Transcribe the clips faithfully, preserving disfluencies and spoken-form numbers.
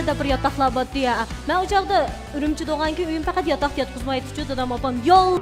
دەپ بىر ياتاقلار بارتتى يا. مەن ئۇ چاغدا ئۈرۈمچىدە بولغانكىن، ئۆيۈم پەقەت ياتاق ياتقۇزمايتتىچۇ، دادام، ئاپام يول.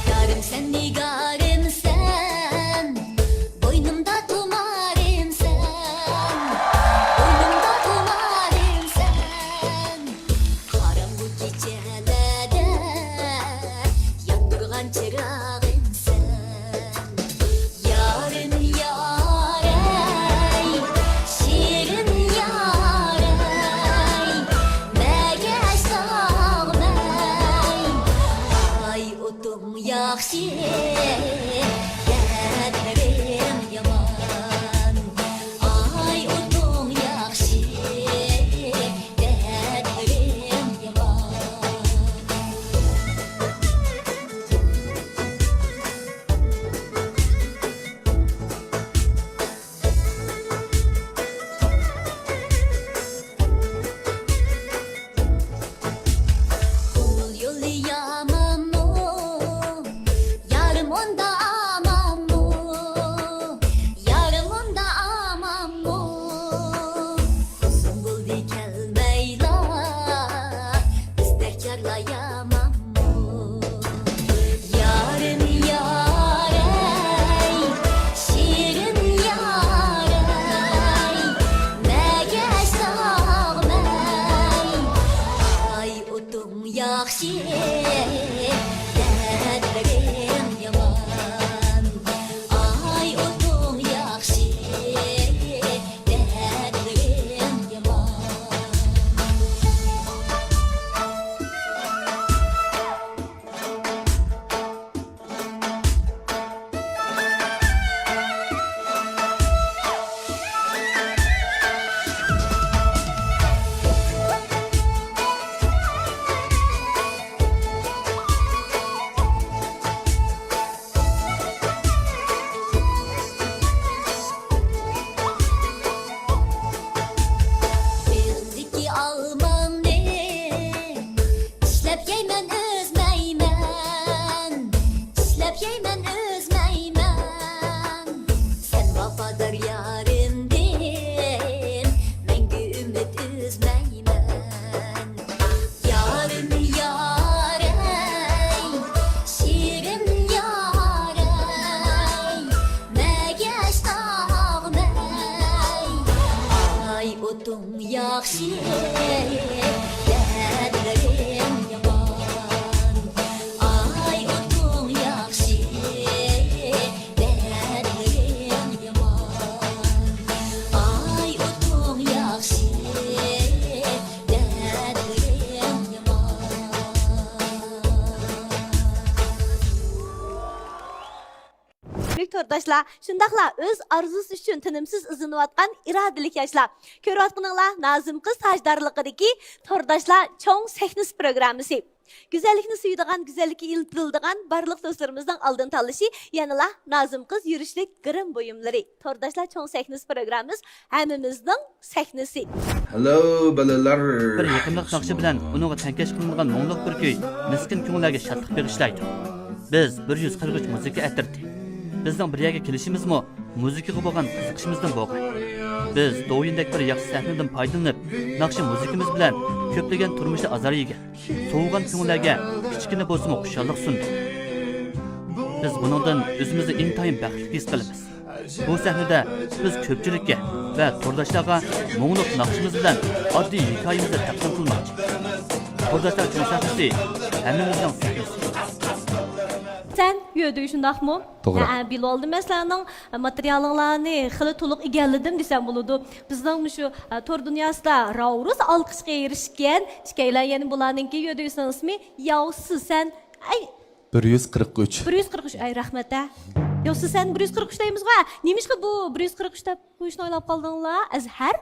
يارىم سەن، نىگارىم سەن، بوينۇمدا تۇمارىم سەن، بوينۇمدا تۇمارىم سەن. قاراڭغۇ كېچىلەردە ياندۇرغان چىراغىمسەن. يارىم يارەي، شېرىن يارەي، مەگەش ساغمەي. ئاي ئوتۇڭ ياخشى، دەردلىرىم يامان. ئاي ئوتۇڭ ياخشى، دەردلىرىم يامان. ئۇل يولى يامانمۇ، يارىم ئۇندا ئامانمۇ، يارىم ئۇندا ئامانمۇ؟ ئۇزۇن بولدى كەلمەيلا، بىزدەك يارلار يامانمۇ؟ يارىم يارەي، شېرىن يارەي، مەگەش ساغمەي. ئاي ئوتۇڭ ياخشى، دەردلىرىم يامان. ئاي ئوتۇڭ ياخشى، دەردلىرىم يامان. بېغىمدىكى ئالمامنى چىشلەپ يەيمەن، ئۈزمەيمەن، چىشلەپ يەيمەن، ئۈزمەيمەن. سەن ۋاپادار يارىمدىن مەڭگۈ ئۈمىد ئۈزمەيمەن. يارىم يارەي، شېرىن يارەي، مەگەش ساغمەي. ئاي ئوتۇڭ ياخشى، دەردلىرىم يامان. ئاي ئوتۇڭ ياخشى، دەردلىرىم يامان. ئاي ئوتۇڭ ياخشى، دەردلىرىم يامان. سۆيۈملۈك تورداشلار، شۇنداقلا ئۆز ئارزۇسى ئۈچۈن تىنىمسىز ئىزدىنىۋاتقان ئىرادىلىك ياشلار. كۆرۈۋاتقىنىڭلار نازىم قىز تاجدارلىقىدىكى تورداشلار چوڭ سەھنىسى پروگراممىسى. گۈزەللىكنى سۆيىدىغان، گۈزەللىككە ئىلتىلىدىغان بارلىق دوستلىرىمىزنىڭ ئالدىن تاللىشى يەنىلا نازىم قىز يۈرۈشلۈك گىرىم بۇيۇملىرى. تورداشلار چوڭ سەھنىسى پروگراممىمىز ھەممىمىزنىڭ سەھنىسى. ھەلو، بالىلار! بىر يېقىملىق ناخشا بىلەن ئۇنىڭغا تەڭكەش قىلىنغان مۇڭلۇق بىر كۈي مىسكىن كۆڭۈللەرگە شادلىق بېغىشلايدۇ. بىز بىر يۈز قىرىق ئۈچ مۇزىكا ئەترىتى. بىزنىڭ بىر يەرگە كېلىشىمىزمۇ مۇزىكىغا بولغان قىزىقىشىمىزدىن بولغان. بىز دوۋيىندەك بىر ياخشى سەھنىدىن پايدىلىنىپ، ناخشا مۇزىكىمىز بىلەن كۆپلىگەن تۇرمۇشتا ئازار يېگەن، سوۋۇغان كۆڭۈللەرگە كىچىككىنە بولسىمۇ خۇشاللىق سۇندۇق. بىز بۇنىڭدىن ئۆزىمىزنى ئىنتايىن بەختلىك ھېس قىلىمىز. بۇ سەھنىدە بىز كۆپچىلىككە ۋە تورداشلارغا مۇڭلۇق ناخشىمىز بىلەن ئاددىي ھېكايىمىزنى تەقدىم قىلماقچى. تورداشلار چوڭ سەھنىسى، ھەممىمىزنىڭ سەھنىسى. سەن يۆدۈي شۇنداقمۇ؟ توغرا. ھە، بىلىۋالدىم، مەن سىلەرنىڭ ماتېرىيالىڭلارنى خېلى تولۇق ئىگىلىدىم دېسەم بولىدۇ. بىزنىڭ مۇشۇ، ئە، تور دۇنياسىدا راۋۇرۇس ئالقىشقا ئېرىشكەن ئىككىيلەن يەنە بۇلارنىڭكى يۆدۈيسىنىڭ ئىسمى ياۋ سىسەن. ئەي، بىر يۈز قىرىق ئۈچ. بىر يۈز قىرىق ئۈچ، ئەي، رەھمەت، ھە. ياۋ سىسەن بىر يۈز قىرىق ئۈچ دەيمىزغۇ، ھە. نېمىشقا بۇ بىر يۈز قىرىق ئۈچ دەپ قويۇشنى ئويلاپ قالدىڭلار، ئەزھەر؟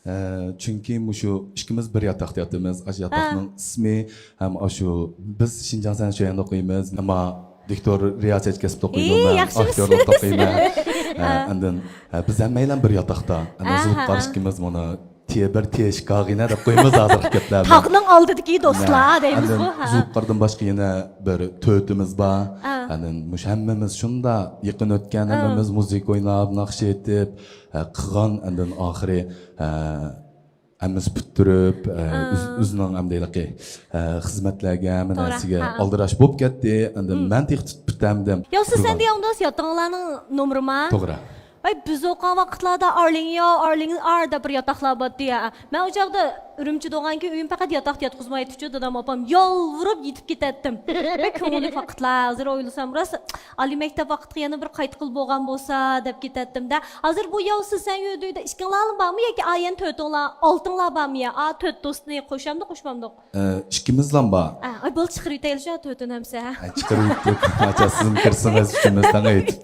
ئە، چۈنكى مۇشۇ ئىككىمىز بىر ياتاقتا ياتىمىز. ئاشۇ ياتاقنىڭ ئىسمى ھەم ئاشۇ، بىز شىنجاڭ سەنئەت شۆيەندە ئوقۇيمىز. ئەمما دىكتور رىياسەتچى كەسىپتە ئوقۇيدۇ، مەن ئاكتيورلۇقتا ئوقۇيمەن. ئە، ئاندىن، ئە، بىز ھەممەيلەن بىر ياتاقتا. ئەمما زۇلۇپقار ئىككىمىز مۇنى تىيە بىر تىيە شىكاغىنە دەپ قويىمىز ھازىرقى گەپلەردە. تاغنىڭ ئالدىدىكى دوستلار دەيمىزغۇ. زۇلۇپقاردىن باشقا يەنە بىر تۆتىمىز بار. ئاندىن مۇشۇ ھەممىمىز شۇنداق يېقىن ئۆتكەن، ھەممىمىز مۇزىكا ئويناپ، ناخشا ئېيتىپ، ئە، قىلغان، ئاندىن ئاخىرى، ئە، ھەممىسى پۈتتۈرۈپ، ئە، ئۆز-، ئۆزىنىڭ ئەمدى ھېلىقى، ئە، خىزمەتلەرگە، ھەممە نەرسىگە ئالدىراش بولۇپ كەتتى. ئاندىن مەن تېخى پۈتتۈرمىدىم. ياۋ، سىز سەندە ياڭداس ياتىڭلارنىڭ نومۇرىما؟ توغرا. ۋاي، بىز ئوقۇغان ۋاقىتلاردا ئارلىڭ يا، ئارلىڭ ئار دەپ بىر ياتاقلار بارتتى يا. مەن ئۇ چاغدا ئۈرۈمچىدە بولغانكىن ئۆيۈم پەقەت ياتاقتا ياتقۇزمايتتىچۇ، دادام ئاپام يالۋۇرۇپ يېتىپ كېتەتتىم. بەك كۆڭۈللۈك ۋاقىتلار، ھازىر ئويلىسام راست. ئالىي مەكتەپ ۋاقتىغا يەنە بىر قايتقىلى بولغان بولسا دەپ كېتەتتىم-دە. ھازىر بۇ ياۋ سىز سەن يۆدۈيدە ئىككىڭلارلا بارمۇ ياكى ئايەن تۆتۈڭلار، ئالتىڭلار بارمۇ يا؟ ئا، تۆت دوستنى قوشامدۇ، قوشمامدۇق؟ ئە، ئىككىمىزلا بار. ئا، ئاي، بولدى، چىقىرىۋېتەيلى شۇ تۆتىنى ھەمسە. ئە، چىقىرىۋېتتۇق. ئاچا، سىزمۇ كىرسىڭىز، ئۈچىمىز تەڭ ئېيتىپ.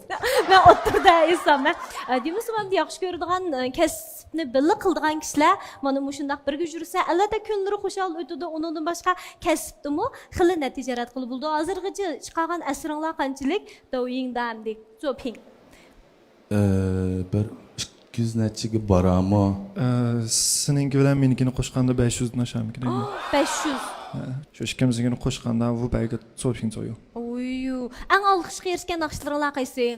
مەن ئوتتۇرىدا ئېيتسام، مەن. ئە، دېمىسىمۇ ئەمدى ياخشى كۆرىدىغان، ئە، كەسىپنى بىللە قىلىدىغان كىشىلەر مانا مۇشۇنداق بىرگە يۈرسە، ئەلۋەتتە كۈنلىرى خۇشال ئۆتىدۇ. ئۇنىڭدىن باشقا كەسىپتىمۇ خېلى نەتىجە ياراتقىلى بولىدۇ. ھازىرغىچە چىقارغان ئەسىرىڭلار قانچىلىك؟ دوۋيىڭدا ئەمدى. زوپىڭ. ئە، بىر ئىككى يۈز نەچچىگە بارامۇ؟ ئە، سېنىڭكى بىلەن مېنىڭكىنى قوشقاندا بەش يۈزدىن ئاشامىكىن دەيمەن. بەش يۈز. ھە، شۇ ئىككىمىزنىڭكىنى قوشقاندا بۇ بەلكى زوپىڭ زويۇ. ئويۇ. ئەڭ ئالقىشقا ئېرىشكەن ناخشىلىرىڭلار قايسى؟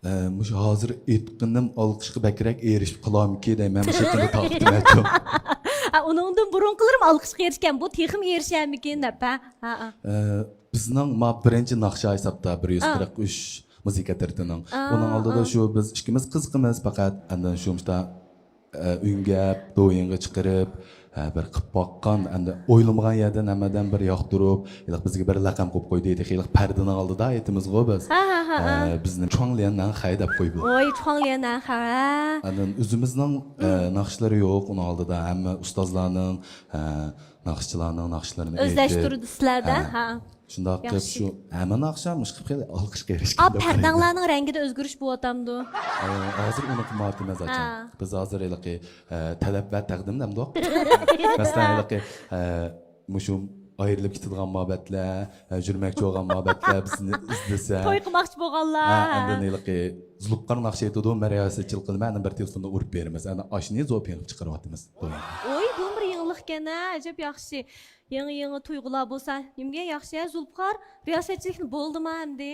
ئە، مۇشۇ ھازىر ئېيتقىنىم ئالقىشقا بەكرەك ئېرىشىپ قالامىكى دەيمەن، مۇشۇ يېقىندا تارقىتىمەنچۇ. ئا، ئۇنىڭدىن بۇرۇنقىلىرىم ئالقىشقا ئېرىشكەن، بۇ تېخىمۇ ئېرىشەرمىكىن دەپ، ھە؟ ھە، ھە. ئە، بىزنىڭ ما بىرىنچى ناخشا ھېسابتا بىر يۈز قىرىق ئۈچ مۇزىكا تەرىتىنىڭ. ئۇنىڭ ئالدىدا شۇ بىز ئىككىمىز قىزىقىمىز پەقەت، ئاندىن شۇ مۇشتا، ئە، ئۈنگەپ، دوۋيىنغا چىقىرىپ، ئە، بىر قىلىپ باققان، ئەمدى ئويلىمىغان يەردىن ھەممەدىن بىر ياقتۇرۇپ، ھېلىقى بىزگە بىر لەقەم قويۇپ قويدى. تېخى ھېلىقى پەردىنىڭ ئالدىدا ئېيتىمىزغۇ بىز. ھە، ھە، ھە، ھە. ئە، بىزنى چۇاڭليەن نەنخەي دەپ قويدى. ۋاي، چۇاڭليەن نەنخەي، ھە. ئاندىن ئۆزىمىزنىڭ، ئە، ناخشىلىرى يوق ئۇنىڭ ئالدىدا. ھەممە ئۇستازلارنىڭ، ئە، ناخشىچىلارنىڭ ناخشىلىرىنى ئۆزلەشتۈردى سىلەردە، ھە. شۇنداق قىلىپ شۇ ھەممە ناخشا مۇشۇ قىلىپ خېلى ئالقىشقا ئېرىشكەن. ئا، پەردەڭلارنىڭ رەڭگىدە ئۆزگىرىش بولۇۋاتامدۇ؟ ئە، ھازىر ئۇنى قىلمايۋاتىمىز ئاچا. ھە. بىز ھازىر ھېلىقى، ئە، تەلەپ ۋە تەقدىم دەمدۇق. مەسىلەن، ھېلىقى، ئە، مۇشۇ ئايرىلىپ كېتىدىغان مۇھەببەتلەر، ئە، يۈرمەكچى بولغان مۇھەببەتلەر بىزنى ئىزدىسە. توي قىلماقچى بولغانلار. ھە، ئاندىن ھېلىقى زۇلۇپقار ناخشا ئېيتىدۇ، مەن رىياسەتچىلىك قىلىمەن، ئەنە بىر تېلېفوندا ئۇرۇپ بېرىمىز. ئەنە ئاشۇنى زوپىڭ قىلىپ چىقىرىۋاتىمىز. ئوي، بۇمۇ بىر يېڭىلىقكەن ھە، ئەجەب ياخشى. يېڭى، يېڭى تۇيغۇلار بولسا نېمىگە ياخشى ھە، زۇلپىقار رىياسەتچىلىكنى بولدىما ئەمدى؟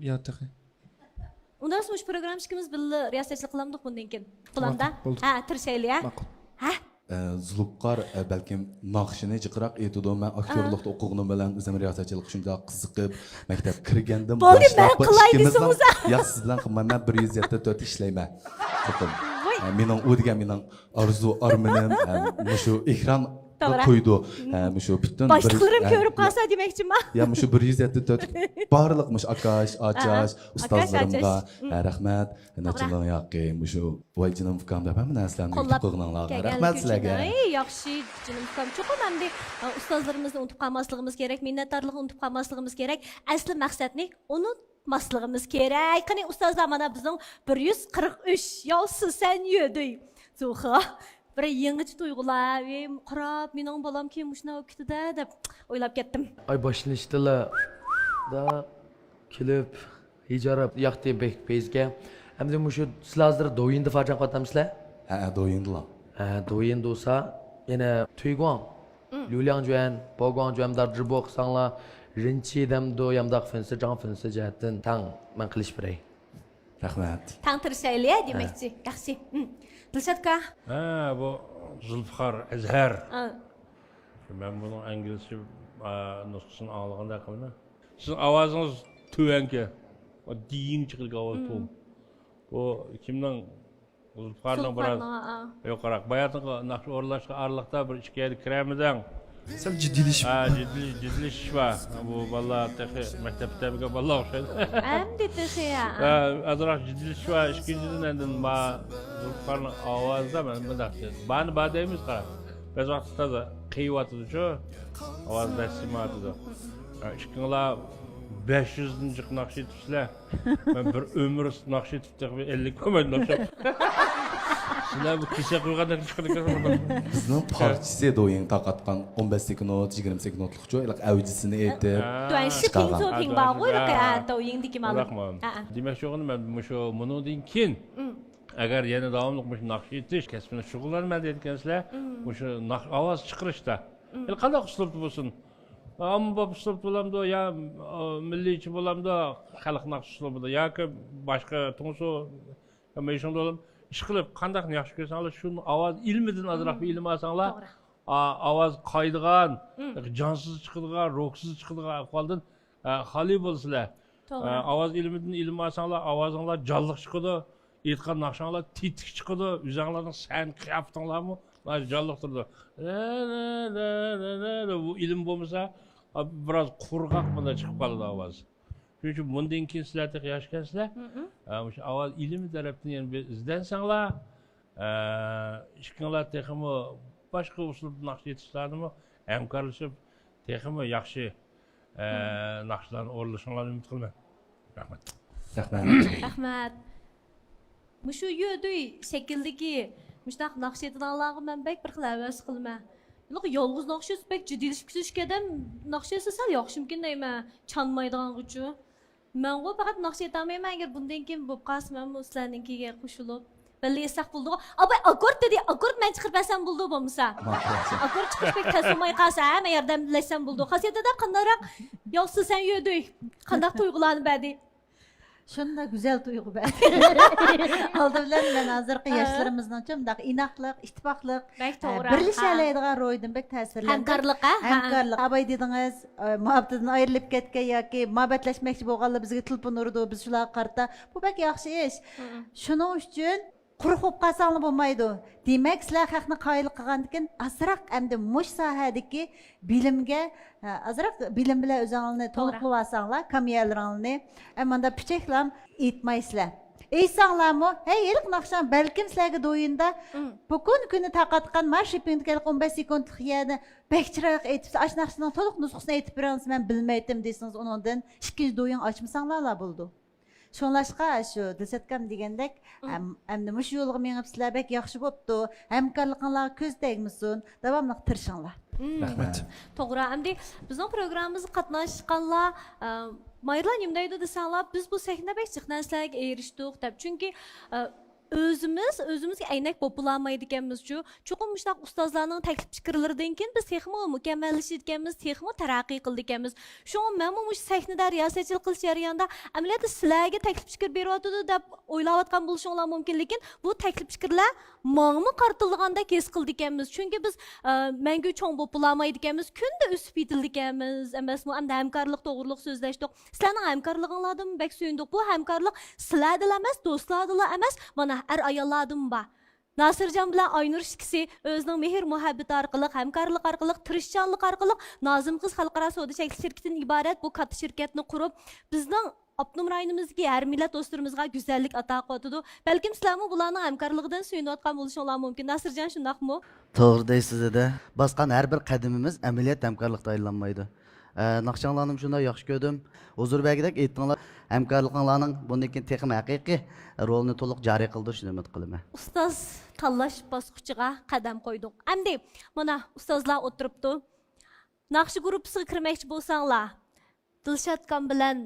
يا تېخى. ئۇنداق بولسا مۇشۇ پروگرامما ئىككىمىز بىللە رىياسەتچىلىك قىلامدۇق بۇندىن كېيىن. قىلامدا؟ ماقۇل، ماقۇل. ھە، تىرىشايلى ھە. ماقۇل. ھە؟ ئە، زۇلپىقار، ئە، بەلكىم ناخشىنى جىقراق ئېيتىدۇ. مەن ئاكتيورلۇقتا ئوقۇغىنىم بىلەن ئۆزۈم رىياسەتچىلىكقا شۇنداق قىزىقىپ، مەكتەپ كىرگەندىن باشلاپ بۇ ئىككىمىزلا، ياق، سىز بىلەن قىلمايمەن، بىر يۈز يەتتە تۆت ئىشلەيمەن. چوقۇم. ۋاي. ئە، مېنىڭ ئۇ دېگەن مېنىڭ ئارزۇ ئارمىنىم، ئە، مۇشۇ ئېكران توغرا. قويىدۇ. ھە، مۇشۇ پۈتۈن باشلىقلىرىم بىر، ھە، كۆرۈپ قالسا دېمەكچىما؟ يا، مۇشۇ بىر يۈز يەتتە تۆت بارلىق مۇشۇ ئاكاش، ئاچاش، ئۇستازلىرىمغا، ھە، رەھمەت. ناچىنىڭ ياقى مۇشۇ ۋاي جېنىم ئۇكام دەپ ھەممە نەرسىلەرنى ئۆگىتىپ قويغىنىڭلارغا رەھمەت سىلەرگە. ئەي، ياخشى جېنىم ئۇكام. چوقۇم ئەمدى، ئە، ئۇستازلىرىمىزنى ئۇنتۇپ قالماسلىقىمىز كېرەك، مىننەتدارلىقنى ئۇنتۇپ قالماسلىقىمىز كېرەك. ئەسلى مەقسەتنى ئۇنۇت ماسلىقىمىز كېرەك. قېنى ئۇستازلار، مانا بىزنىڭ بىر يۈز قىرىق ئۈچ ياۋ سىسەن يۆدۈي زۇخا. بىر يېڭىچە تۇيغۇلار، ۋى قاراپ، مېنىڭ بالام كېيىن مۇشۇنداق بولۇپ كېتىدۇ دەپ ئويلاپ كەتتىم. ئاي باشلىنىشتىلا دا كۈلۈپ، ھىجاراپ ياقتى بەك پەيزىكەن. ئەمدى مۇشۇ سىلەر ھازىر دوۋيىندا پارچە قاتنامسىلەر؟ ھە، دوۋيىندىلا. ھە، دوۋيىندا بولسا يەنە تۇيگۇاڭ. ليۇلياڭجۈەن، بوگۇاڭجۈەن داجىبو قىلساڭلار، رىنچى دەمدۇ يامداق فىنسى جاڭ فىنسى جەھەتتىن تەڭ مەن قىلىشىپ بېرەي. رەھمەت. تەڭ تىرىشايلى، دېمەكچى. ياخشى. دىلشات ئاكا. ھە، بۇ زۇلپىقار ئەزھەر. مەن بۇنىڭ ئىنگلىزچە، ئا، نۇسخىسىنى ئاڭلىغاندا قىلىمەن. سىزنىڭ ئاۋازىڭىز تۆۋەنكى. دىيىڭ چىقىدىكەن ئاۋاز. بۇ كىمنىڭ؟ زۇلپىقارنىڭ بىراز يۇقىراق. باياتىنقى ناخشا ئورۇنلاشقان ئارىلىقتا بىر ئىككى يەردە كىرەمىدىڭ؟ سەل جىددىيلىشىپ. ھە، جىددىي-، جىددىيلىشىش بار. بۇ بالىلار تېخى مەكتەپ پۈتتۈرمىگەن بالىلار ئوخشايدۇ. ئەمدى تېخى، ھە. ھە، ئازراق جىددىيلىشىش بار. ئىككىنچىدىن، ئاندىن ما-، زۇلپىقارنىڭ ئاۋازىدا مانا مۇنداق، بارنى بار دەيمىز، قارا. بەزى ۋاقىتتا تازا قېيىۋاتىدۇ شۇ. ئاۋاز دەسسىمەۋاتىدۇ. ھە، ئىككىڭلار بەش يۈزدىن جىق ناخشا ئېيتىپسىلەر. مەن بىر ئۆمۈر ناخشا ئېيتىپ تېخى ئەللىك بولمايدۇ ناخشا. سىلەر بۇ كېسەك قويغاندەك چىقىدىكەن. بىزنىڭ پارچىسى دويىڭ تارقاتقان ئون بەش سېكۇنت، يىگىرمە سېكۇنتلۇق شۇ، ھېلىقى ئەۋجىسىنى ئېيتىپ. 短视频作品吧，我那个啊，抖音的嘛。 دېمەكچى بولغىنىم مەن مۇشۇ مۇنۇدىن كېيىن ئەگەر يەنە داۋاملىق مۇشۇ ناخشا ئېيتىش كەسپىنى شۇغۇللىنىمەن دېيەتكەنسىلەر، مۇشۇ ناخ-، ئاۋاز چىقىرىشتا ھېلى قانداق ئۇسلۇبتا بولسۇن، ئاممىباب ئۇسلۇبتا بولامدۇ يا مىللىيچە بولامدۇ، خەلق ناخشا ئۇسلۇبىدا ياكى باشقا تۇڭسۇ مېشىڭدا بولۇپ ئىش قىلىپ قانداقنى ياخشى كۆرسەڭلار شۇ ئاۋاز ئىلمىدىن ئازراق بىر ئىلىم ئالساڭلار، ئا-، ئاۋاز قايىدىغان، جانسىز چىقىدىغان، روھسىز چىقىدىغان ئەھۋالدىن ئە، خالىي بولىسىلەر. ئە، ئاۋاز ئىلمىدىن ئىلىم ئالساڭلار، ئاۋازىڭلار جانلىق چىقىدۇ، ئېيتقان ناخشاڭلار تېتىك چىقىدۇ، ئۆزۈڭلارنىڭ سەھنە قىياپىتىڭلارمۇ جانلىق تۇرىدۇ. بۇ ئىلىم بولمىسا، بىراز قۇرغاق بىلەن چىقىپ قالىدۇ ئاۋاز. شۇنىڭ ئۈچۈن بۇندىن كېيىن سىلەر تېخى ياشكەنسىلەر، ئە، مۇشۇ ئاۋاز ئىلمى تەرەپتىن يەنە بىر ئىزدەنسەڭلار، ئىككىڭلار تېخىمۇ باشقا ئۇسلۇبتا ناخشا ئېيتىشلارنىمۇ ھەمكارلىشىپ تېخىمۇ ياخشى ناخشىلارنى ئورۇنلىشىڭلارنى ئۈمىد قىلىمەن. رەھمەت. رەھمەت. رەھمەت. مۇشۇ يۆدۈي شەكىلدىكى مۇشۇنداق ناخشا ئېيتىدىغانلارغا مەن بەك بىر خىل ھەۋەس قىلىمەن. يالغۇز ناخشا ئېيتسا بەك جىددىيلىشىپ كېتىدىكەن، ناخشا ئېيتسا سەل ياخشىمىكىن دەيمەن، چانمايدىغانغىچۇ. مەنغۇ پەقەت ناخشا ئېيتالمايمەن، ئەگەر بۇندىن كېيىن بولۇپ قالسا مەنمۇ سىلەرنىڭكىگە قوشۇلۇپ بىللە ئېيتساق بولىدىغۇ. ئاباي ئاككورد دېدى، ئاككورد مەن چىقىرىپ بەرسەم بولىدۇ بولمىسا. ئاككورد چىقىرىش بەك تەس بولماي قالسا ھەممە ياردەملەشسەم بولىدۇ. خاسىيەتىدە قانداقراق ياخشى سەن يۆدۈي، قانداق تۇيغۇلارنى بەردى؟ شۇنداق گۈزەل تۇيغۇ بەردى. ئالدى بىلەن مەن ھازىرقى ياشلىرىمىزنىڭچۇ مۇنداق ئىناقلىق، ئىتتىپاقلىق، بەك توغرا، بىرلىشەلەيدىغان روھىدىن بەك تەسىرلەندىم. ھەمكارلىق، ھە؟ ھەمكارلىق. ئاباي دېدىڭىز، ئە، مۇھەببىتىدىن ئايرىلىپ كەتكەن ياكى مۇھەببەتلەشمەكچى بولغانلار بىزگە تېلېفون ئۇرىدۇ، بىز شۇلارغا قارىتا. بۇ بەك ياخشى ئىش. شۇنىڭ ئۈچۈن قۇرۇق بولۇپ قالساڭلار بولمايدۇ. دېمەك، سىلەر خەقنى قايىل قىلغاندىكىن ئازراق ئەمدى مۇشۇ ساھەدىكى بىلىمگە، ئە، ئازراق بىلىم بىلەن ئۆزۈڭلارنى تولۇقلىۋالساڭلار، كامىيەلىرىڭلارنى. ئە، ماندا پۈچەكلەم ئېيتمايسىلەر. ئېيتساڭلارمۇ، ھەي، ھېلىقى ناخشاڭ بەلكىم سىلەرگە دويىندا بۈگۈن كۈنى تارقاتقان ما شىپىڭدىكى ئون بەش سېكۇنتلۇق يەرنى بەك چىرايلىق ئېيتىپسىز، ئاشۇ ناخشىنىڭ تولۇق نۇسخىسىنى ئېيتىپ بېرىڭ دېسە، مەن بىلمەيتتىم دېسىڭىز، ئۇنىڭدىن ئىككىنچى دويىڭ ئاچمىساڭلارلا بولىدۇ. شۇڭلاشقا شۇ دىلشاتكام دېگەندەك، ئەم-، ئەمدى مۇشۇ يولغا مېڭىپ سىلەر بەك ياخشى بوپتۇ. ھەمكارلىقىڭلارغا كۆز تەگمىسۇن. داۋاملىق تىرىشىڭلار. رەھمەت. توغرا. ئەمدى بىزنىڭ پروگراممىمىزغا قاتناشقانلار، ئە، مايرىلار نېمە دەيدۇ دېسەڭلار، بىز بۇ سەھنىدە بەك جىق نەرسىلەرگە ئېرىشتۇق دەپ. چۈنكى، ئە، ئۆزىمىز ئۆزىمىزگە ئەينەك بولۇپلامايدىكەنمىزچۇ. چوقۇم مۇشۇنداق ئۇستازلارنىڭ تەكلىپ پىكىرلىرىدىن كېيىن بىز تېخىمۇ مۇكەممەللىشىدىكەنمىز، تېخىمۇ تەرەققىي قىلىدىكەنمىز. شۇڭا مەنمۇ مۇشۇ سەھنىدە رىياسەتچىلىك قىلىش جەريانىدا ئەمەلىيەتتە سىلەرگە تەكلىپ پىكىر بېرىۋاتىدۇ دەپ ئويلاۋاتقان بولۇشۇڭلار مۇمكىن، لېكىن بۇ تەكلىپ پىكىرلەر ماڭىمۇ قارىتىلىدىغاندەك ھېس قىلىدىكەنمىز. چۈنكى بىز، ئە، مەڭگۈ چوڭ بولۇپ بولالمايدىكەنمىز، كۈندە ئۆسۈپ يېتىلىدىكەنمىز ئەمەسمۇ؟ ئەمدى ھەمكارلىق توغرۇلۇق سۆزلەشتۇق. سىلەرنىڭ ھەمكارلىقىڭلاردىن بەك سۆيۈندۇق. بۇ ھەمكارلىق سىلەردىلا ئەمەس، دوستلاردىلا ئەمەس، مانا ئەر-ئاياللاردىمۇ بار. ناسىرجان بىلەن ئاينۇر ئىككىسى ئۆزىنىڭ مېھىر-مۇھەببىتى ئارقىلىق، ھەمكارلىق ئارقىلىق، تىرىشچانلىق ئارقىلىق نازىم قىز خەلقئارا سودا چەكلىك شىركىتىدىن ئىبارەت بۇ كاتتا شىركەتنى قۇرۇپ، بىزنىڭ ئاپتونوم رايونىمىزدىكى ھەر مىللەت دوستلىرىمىزغا گۈزەللىك ئاتا قىلىۋاتىدۇ. بەلكىم سىلەرمۇ بۇلارنىڭ ھەمكارلىقىدىن سۆيۈنۈۋاتقان بولۇشۇڭلار مۇمكىن. ناسىرجان، شۇنداقمۇ؟ توغرا دەيسىز، دەدە. باسقان ھەر بىر قەدىمىمىز ئەمەلىيەت ھەمكارلىقتا ئايلانمايدۇ. ئە، ناخشاڭلارنىمۇ شۇنداق ياخشى كۆردۈم. ھۇزۇر بەگدەك ئېيتتىڭلار، ھەمكارلىقىڭلارنىڭ بۇندىن كېيىن تېخىمۇ ھەقىقىي رولىنى تولۇق جارى قىلدۇرۇشىنى ئۈمىد قىلىمەن. ئۇستاز تاللاش باسقۇچىغا قەدەم قويدۇق. ئەمدى مانا ئۇستازلار ئولتۇرۇپتۇ. ناخشا گۇرۇپپىسىغا كىرمەكچى بولساڭلار، دىلشاتكام بىلەن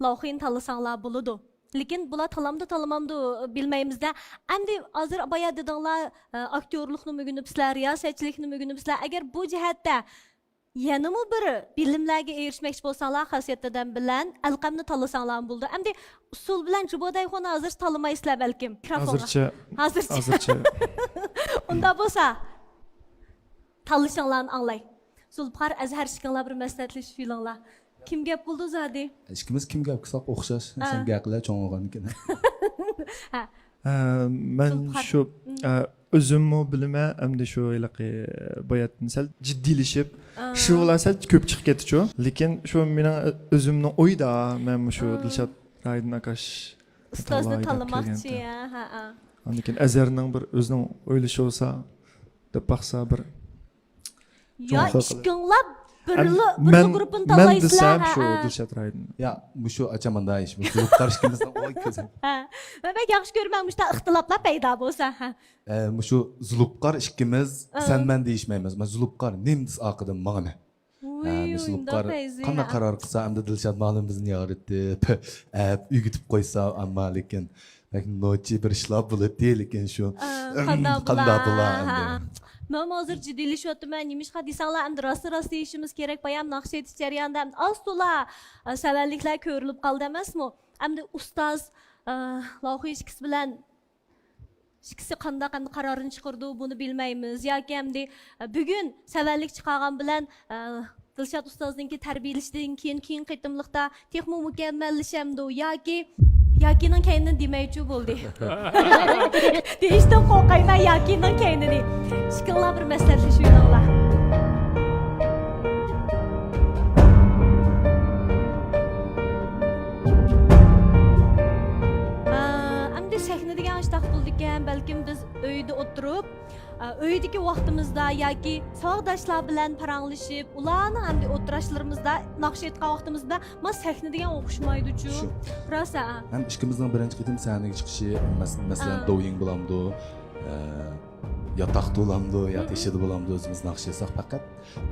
لاۋخۇينى تاللىساڭلار بولىدۇ. لېكىن بۇلار تالامدۇ، تاللىمامدۇ بىلمەيمىز-دە. ئەمدى ھازىر بايا دېدىڭلار، ئە، ئاكتيورلۇقنىمۇ ئۆگىنىپسىلەر، رىياسەتچىلىكنىمۇ ئۆگىنىپسىلەر. ئەگەر بۇ جەھەتتە يەنىمۇ بىر بىلىملەرگە ئېرىشمەكچى بولساڭلار، خاسىيەت دادام بىلەن ئەلقەمنى تاللىساڭلارمۇ بولىدۇ. ئەمدى ئۇسسۇل بىلەن جۇبو دايخۇنى ھازىرچە تاللىمايسىلەر بەلكىم. مىكروفونغا. ھازىرچە. ھازىرچە. ھازىرچە. ئۇنداق بولسا، تاللىشىڭلارنى ئاڭلاي. زۇلپىقار، ئەزھەر، ئىككىڭلار بىر مەسلىھەتلىشىپ ئېلىڭلار. كىم گەپ قىلىدۇ زادى؟ ئىككىمىز كىم گەپ قىلساق ئوخشاش. ھە. سەن گەپ قىلە چوڭ بولغاندىكىن. ھە. ئە، مەن زۇلپىقار. شۇ، ئە، ئۆزۈممۇ بىلىمەن، ئەمدى شۇ ھېلىقى باياتتىن سەل جىددىيلىشىپ، شۇ بولار سەل كۆپ چىقىپ كەتتىچۇ. لېكىن شۇ مېنىڭ ئۆزۈمنىڭ ئويىدا، مەن مۇشۇ دىلشات رايدىن ئاكاش ئۇستازنى تاللىماقچى، ھە، ھە. ئاندىن كېيىن ئەزھەرنىڭ بىر ئۆزىنىڭ ئويلىشى بولسا دەپ باقسا بىر. يا ئىككىڭلار بىرلا، بىرلا گۇرۇپپىنى تاللايسىلەر. مەن دېسەم شۇ، ھە. دىلشات رايدىن. يا، مۇشۇ ئاچا مۇنداق ئىش، مۇشۇ زۇلۇپقار ئىككىمىزنىڭ ئوي كۆزى. ھە. مەن بەك ياخشى كۆرىمەن مۇشۇنداق ئىختىلاپلار پەيدا بولسا. ھە. ئە، مۇشۇ زۇلۇپقار ئىككىمىز، ئە، سەن مەن دېيىشمەيمىز. مەن زۇلۇپقار نېمە دېسە ئارقىدىن ماڭىمەن. ھە، مۇشۇ زۇلۇپقار قانداق قارار قىلسا، ئەمدى دىلشات مۇئەللىم بىزنى يارىتىپ، ئەپ ئۆگىتىپ قويسا، ئەمما لېكىن بەك نوچى بىر ئىشلار بولاتتى، لېكىن شۇ، ئە، قانداق بولا، قانداق بولا، ھە، ئەمدى. مەنمۇ ھازىر جىددىيلىشىۋاتىمەن. نېمىشقا دېسەڭلار، ئەمدى راستىن راست دېيىشىمىز كېرەك، بايام ناخشا ئېيتىش جەريانىدا ئەمدى ئاز تولا، ئە، سەۋەنلىكلەر كۆرۈلۈپ قالدى ئەمەسمۇ؟ ئەمدى ئۇستاز، ئە، لاۋخۇي ئىككىسى بىلەن ئىككىسى قانداق ئەمدى قارارنى چىقىرىدۇ، بۇنى بىلمەيمىز. ياكى ئەمدى، ئە، بۈگۈن سەۋەنلىك چىقارغان بىلەن، ئە، دىلشات ئۇستازنىڭكى تەربىيەلىشىدىن كېيىن، كېيىنكى قېتىملىقتا تېخىمۇ مۇكەممەللىشەمدۇ ياكى ياكىنىڭ كەينىنى دېمەيچۇ بولدى. دېيىشتىن قورقايمەن ياكىنىڭ كەينىنى. ئىككىڭلار بىر مەسلىھەتلىشىۋېلىڭلار. ئا، ئەمدى سەھنە دېگەن ئاشتاق بولىدىكەن، بەلكىم بىز ئۆيدە ئولتۇرۇپ، ئا، ئۆيدىكى ۋاقتىمىزدا ياكى ساۋاقداشلار بىلەن پاراڭلىشىپ، ئۇلارنىڭ ئەمدى ئولتۇراشلىرىمىزدا ناخشا ئېيتقان ۋاقتىمىزدا، ما سەھنە دېگەن ئوخشىمايدۇچۇ. شۇ. راست، ھە. ھەم ئىككىمىزنىڭ بىرىنچى قېتىم سەھنىگە چىقىشى، مەس-، مەسىلەن، ئا، دوۋيىڭ بولامدۇ، ئە، ياتاقتا بولامدۇ، يا تېشىدا بولامدۇ، ئۆزىمىز ناخشا ئېيتساق، پەقەت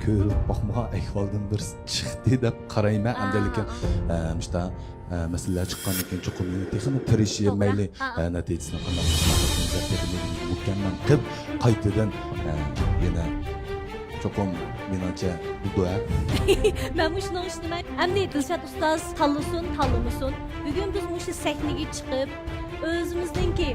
كۆرۈپ باقمىغان ئەھۋالدىن بىرسى چىقتى دەپ قارايمەن. ئەمدى لېكىن، ئا، ئە، مۇشتا، ئە، مەسىلىلەر چىققاندىن كېيىن چوقۇم يەنە تېخىمۇ تىرىشىپ، توغرا. مەيلى، ئا، ئا، ئە، نەتىجىسىنى قانداق چىقماقلىقىنى تېخىمۇ مۇكەممەل قىلىپ، قايتىدىن، ئە، يەنە چوقۇم مېنىڭچە بولىدۇ، ھە؟ مەنمۇ شۇنىڭ ئۈستىمەن. ئەمدى دىلشات ئۇستاز تاللىسۇن، تاللىمىسۇن، بۈگۈن بىز مۇشۇ سەھنىگە چىقىپ، ئۆزىمىزنىڭكى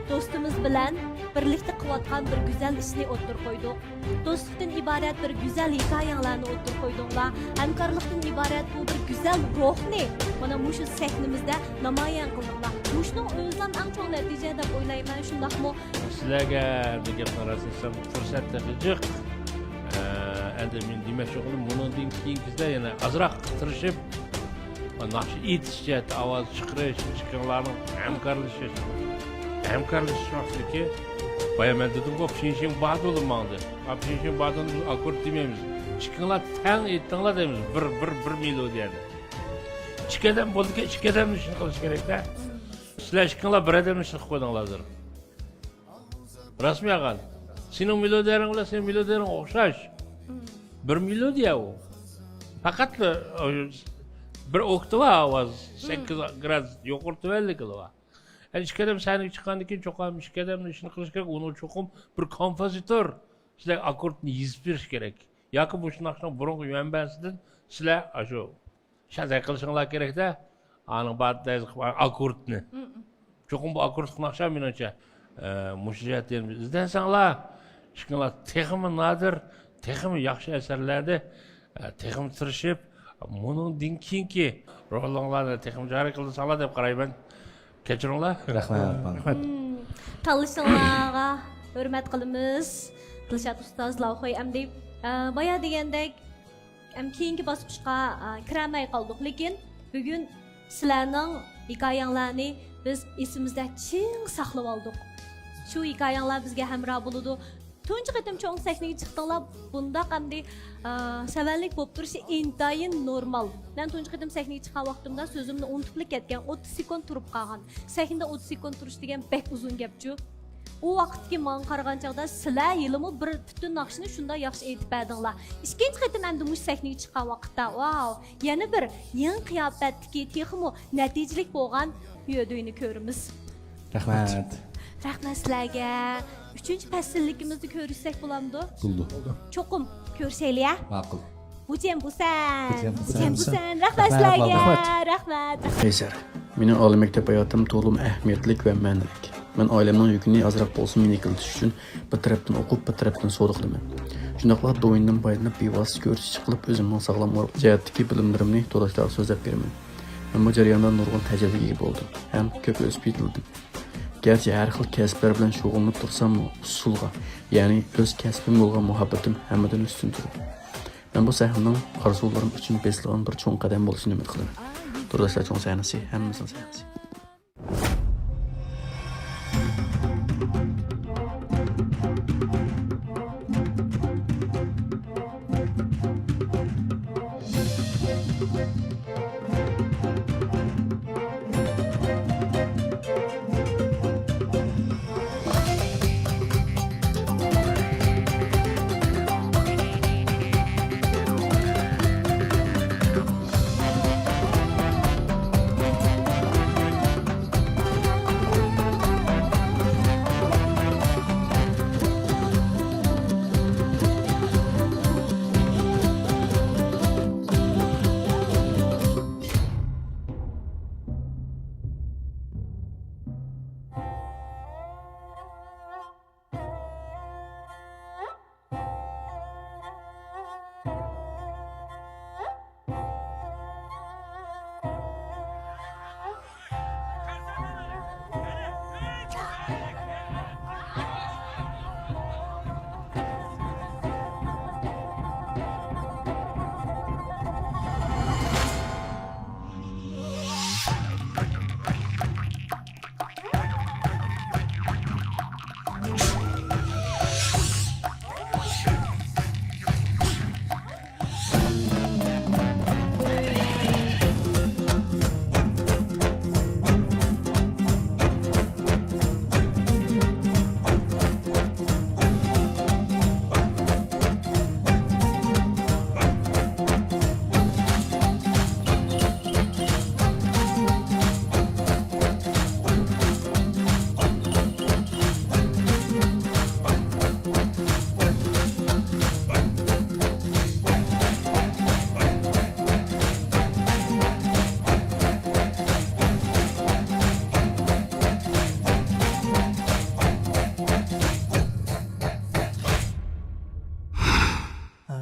دوستىمىز بىلەن بىرلىكتە قىلىۋاتقان بىر گۈزەل ئىشنى ئوتتۇرىغا قويدۇق. دوستلۇقتىن ئىبارەت بىر گۈزەل ھېكايەڭلارنى ئوتتۇرىغا قويدۇڭلار. ھەمكارلىقتىن ئىبارەت بۇ بىر گۈزەل روھنى مانا مۇشۇ سەھنىمىزدە نامايان قىلدىڭلار. مۇشۇنىڭ ئۆزىلا ئەڭ چوڭ نەتىجە دەپ ئويلايمەن، شۇنداقمۇ؟ سىلەرگە بىر گەپنى راست ئېيتسام، پۇرسەت تېخى جىق. ئە، ئەمدى مېنىڭ دېمەكچى بولغىنىم، بۇنىڭدىن كېيىنكىسىدە يەنە ئازراق تىرىشىپ، ناخشا ئېيتىش جەھەتتە ئاۋاز چىقىرىش، ئىككىڭلارنىڭ ھەمكارلىشىش، ھەمكارلىشىش ۋاقتىدىكى، بايا مەن دېدىمغۇ، پىڭشىڭ بادۇن ماڭدى. ھا، پىڭشىڭ بادۇننى بىز ئاككورد دېمەيمىز. ئىككىڭلار تەڭ ئېيتتىڭلار دەيمىز، بىر، بىر، بىر مېلودىيەنى. ئىككى ئادەم بولىدىكەن، ئىككى ئادەمنى ئىشىنى قىلىش كېرەكتە. سىلەر ئىككىڭلار بىر ئادەمنى ئىشىنى قىلىپ قويدۇڭلار ھازىر. راستمۇ يالغان؟ سېنىڭ مېلودىيەڭ بىلەن سېنىڭ مېلودىيەڭ ئوخشاش. بىر مېلودىيە ئۇ. پەقەتلا، ئۇ، بىر ئوكتاۋا ئاۋاز، سەككىز گرادۇس يۇقىرى تۆۋەنلىكىلا بار. ئەنە ئىككى ئادەم سەھنىگە چىققاندىن كېيىن چوقۇم ئىككى ئادەمنىڭ ئىشىنى قىلىش كېرەك. ئۇنىڭ چوقۇم بىر كومپوزىتور سىلەرگە ئاككوردنى يېزىپ بېرىش كېرەك. ياكى مۇشۇ ناخشىنىڭ بۇرۇنقى مەنبەسىدىن سىلەر ئاشۇ شەزەي قىلىشىڭلار كېرەكتە، ئانىڭ بار دەيدىغان ئاككوردنى. مم. چوقۇم بۇ ئاككوردلۇق ناخشا مېنىڭچە، ئە، مۇشۇ جەھەتتىن ئىزدەنسەڭلار، ئىشقىلىپ تېخىمۇ نادىر، تېخىمۇ ياخشى ئەسەرلەردە، ئە، تېخىمۇ تىرىشىپ، مۇنىڭدىن كېيىنكى رولۇڭلارنى تېخىمۇ جارى قىلساڭلار دەپ قارايمەن. كەچۈرۈڭلار. رەھمەت. رەھمەت. مم. تاللىشىڭلارغا ھۆرمەت قىلىمىز. دىلشات ئۇستاز، لاۋخۇي ئەمدى، ئە، بايا دېگەندەك، ئەم، كېيىنكى باسقۇچقا، ئا، كىرەلمەي قالدۇق. لېكىن بۈگۈن سىلەرنىڭ ھېكايەڭلارنى بىز ئېسىمىزدە چىڭ ساقلىۋالدۇق. شۇ ھېكايەڭلار بىزگە ھەمراھ بولىدۇ. تۇنجى قېتىم چوڭ سەھنىگە چىقتىڭلار، بۇنداق ئەمدى، ئا، سەۋەنلىك بولۇپ تۇرۇشى ئىنتايىن نورمال. مەن تۇنجى قېتىم سەھنىگە چىققان ۋاقتىمدا سۆزۈمنى ئۇنتۇپلا كەتكەن، ئوتتۇز سېكۇنت تۇرۇپ قالغان. سەھنىدە ئوتتۇز سېكۇنت تۇرۇش دېگەن بەك ئۇزۇن گەپچۇ. ئۇ ۋاقىتتىكى ماڭا قارىغان چاغدا سىلەر ھېلىمۇ بىر پۈتۈن ناخشىنى شۇنداق ياخشى ئېيتىپ بەردىڭلار. ئىككىنچى قېتىم ئەمدى مۇشۇ سەھنىگە چىققان ۋاقىتتا، ۋاۋ، يەنە بىر يېڭى قىياپەتتىكى، تېخىمۇ نەتىجىلىك بولغان يۆدۈينى كۆرىمىز. رەھمەت. رەھمەت سىلەرگە. ئۈچىنچى پەسىللىكىمىزنى كۆرۈشسەك بولامدۇ؟ بولىدۇ. چوقۇم كۆرۈشەيلى، ھە؟ ماقۇل. بۇجەم بۇسەن. بۇجەم بۇسەن. بۇجەم بۇسەن. رەھمەت سىلەرگە. رەھمەت. رەھمەت. قەيسەر، مېنىڭ ئالىي مەكتەپ ھاياتىم تولىمۇ ئەھمىيەتلىك ۋە مەنىلىك. مەن ئائىلەمنىڭ يۈكىنى ئازراق بولسىمۇ يېنىكلىتىش ئۈچۈن بىر تەرەپتىن ئوقۇپ، بىر تەرەپتىن سودا قىلىمەن. شۇنداقلا دوۋيىندىن پايدىلىنىپ، بىۋاسىتە كۆرسىتىش قىلىپ، ئۆزۈمنىڭ ساغلام جەھەتتىكى بىلىملىرىمنى تورداشلارغا سۆزلەپ بېرىمەن. مەن بۇ جەرياندا نۇرغۇن تەجرىبىگە ئىگە بولدۇم ھەم كۆپ ئۆسۈپ يېتىلدىم. گەرچە ھەر خىل كەسىپلەر بىلەن شۇغۇللىنىپ تۇرساممۇ، ئۇسسۇلغا، يەنى ئۆز كەسپىمگە بولغان مۇھەببىتىم ھەممىدىن ئۈستۈن تۇرىدۇ. مەن بۇ سەھنىنىڭ ئارزۇلىرىم ئۈچۈن بېسىلغان بىر چوڭ قەدەم بولۇشىنى ئۈمىد قىلىمەن. تورداشلار چوڭ سەھنىسى، ھەممىمىزنىڭ سەھنىسى.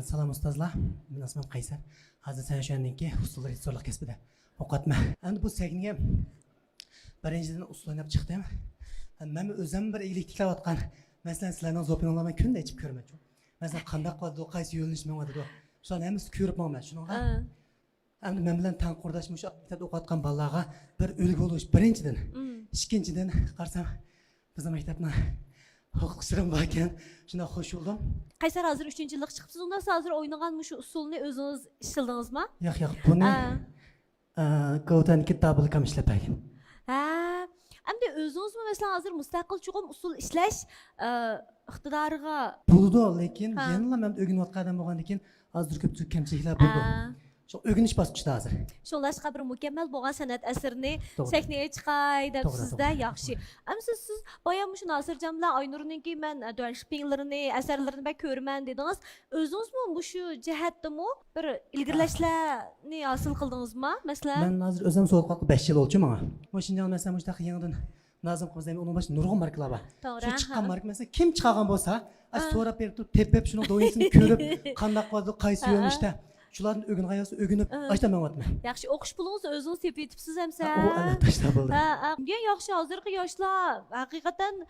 سالام ئۇستازلار، مېنىڭ ئىسمىم قەيسەر. ھازىر سەن شۇ ئەندىكى ئۇسسۇل رېژىسسورلۇق كەسپىدە ئوقۇۋاتىمەن. ئەمدى بۇ سەھنىگە بىرىنچىدىن ئۇسسۇل ئويناپ چىقتىم. مەن ئۆزۈم بىر ئىگىلىك تىكلەۋاتقان، مەسىلەن، سىلەرنىڭ زوپىڭلارنى مەن كۈندە ئېچىپ كۆرىمەن. مەسىلەن، قانداق قىلىدۇ، قايسى يۆنىلىش ماڭىدۇ، شۇلارنى ھەممىسىنى كۆرۈپ ماڭىمەن. شۇنىڭغا ئەمدى مەن بىلەن تەڭ قۇرداش مۇشۇ مەكتەپتە ئوقۇۋاتقان بالىلارغا بىر ئۈلگە بولۇش بىرىنچىدىن. مم. ئىككىنچىدىن، قارىسام، بىزنىڭ مەكتەپنىڭ ئوقۇتقۇچىلىرىمۇ باركەن. شۇنداق خوش بولدۇم. قەيسەر، ھازىر ئۈچىنچى يىللىققا چىقىپسىز. ئۇنداق ھازىر ئوينىغان مۇشۇ ئۇسسۇلنى ئۆزىڭىز ئىشلىدىڭىزمۇ؟ ياق، ياق، بۇنى، ئا. ئە، گوۋۇدەنكى دابىلكام ئىشلەپ بەرگەن. ھە. ئەمدى ئۆزىڭىزمۇ، مەسىلەن، ھازىر مۇستەقىل چوقۇم ئۇسسۇل ئىشلەش، ئە، ئىقتىدارىغا بولىدۇ، لېكىن ھا. يەنىلا مەن ئۆگىنىۋاتقان ئادەم بولغاندىكىن، ھازىر كۆپچىلىك كەمچىلىكلەر بولىدۇ. ئا. شۇ ئۆگىنىش باسقۇچىدا ھازىر. شۇڭلاشقا بىر مۇكەممەل بولغان سەنئەت ئەسىرىنى توغرا. سەھنىگە چىقاي دەپ توغرا، سىزدە توغرا، ياخشى. توغرا. ئەمدى سىز، سىز بايام مۇشۇ ناسىرجان بىلەن ئاينۇرنىڭكى مەن، ئە، دۆنشپىڭلىرىنى، ئەسەرلىرىنى بەك كۆرىمەن دېدىڭىز. ئۆزىڭىزمۇ مۇشۇ جەھەتتىمۇ بىر ئىلگىرىلەشلەرنى ھاسىل قىلدىڭىزمۇ، مەسىلەن؟ مەن ھازىر ئۆزۈم سودا قىلغىلى بەش يىل بولدى ماڭا. مۇشۇ شىنجاڭدا مەسىلەن مۇشۇنداق يېڭىدىن نازىم قىمىز دەيمەن، ئۇنىڭ باشقا نۇرغۇن ماركىلار بار. توغرا، شۇ چىققان ھە. ماركا مەسىلەن كىم چىقارغان بولسا، ئا، ھە. سوراپ بېرىپ تۇرۇپ تېپىپ، شۇنىڭ دوينىسىنى كۆرۈپ، قانداق بولىدۇ، قايسى ھە. يۆنىلىشتە، شۇلاردىن ئۆگىنىپ، ئۆگىنىپ، ھە. ئاشتا مېڭىۋاتىمەن. ياخشى، ئوقۇش پۇلىڭىزنى ئۆزىڭىز تېپىۋېتىپسىز ئەمسە. ھە، ئۇ ئەلۋەتتە ئاشتا بولدى. ھە، ھە. يا، ياخشى، ھازىرقى ياشلار ھەقىقەتەن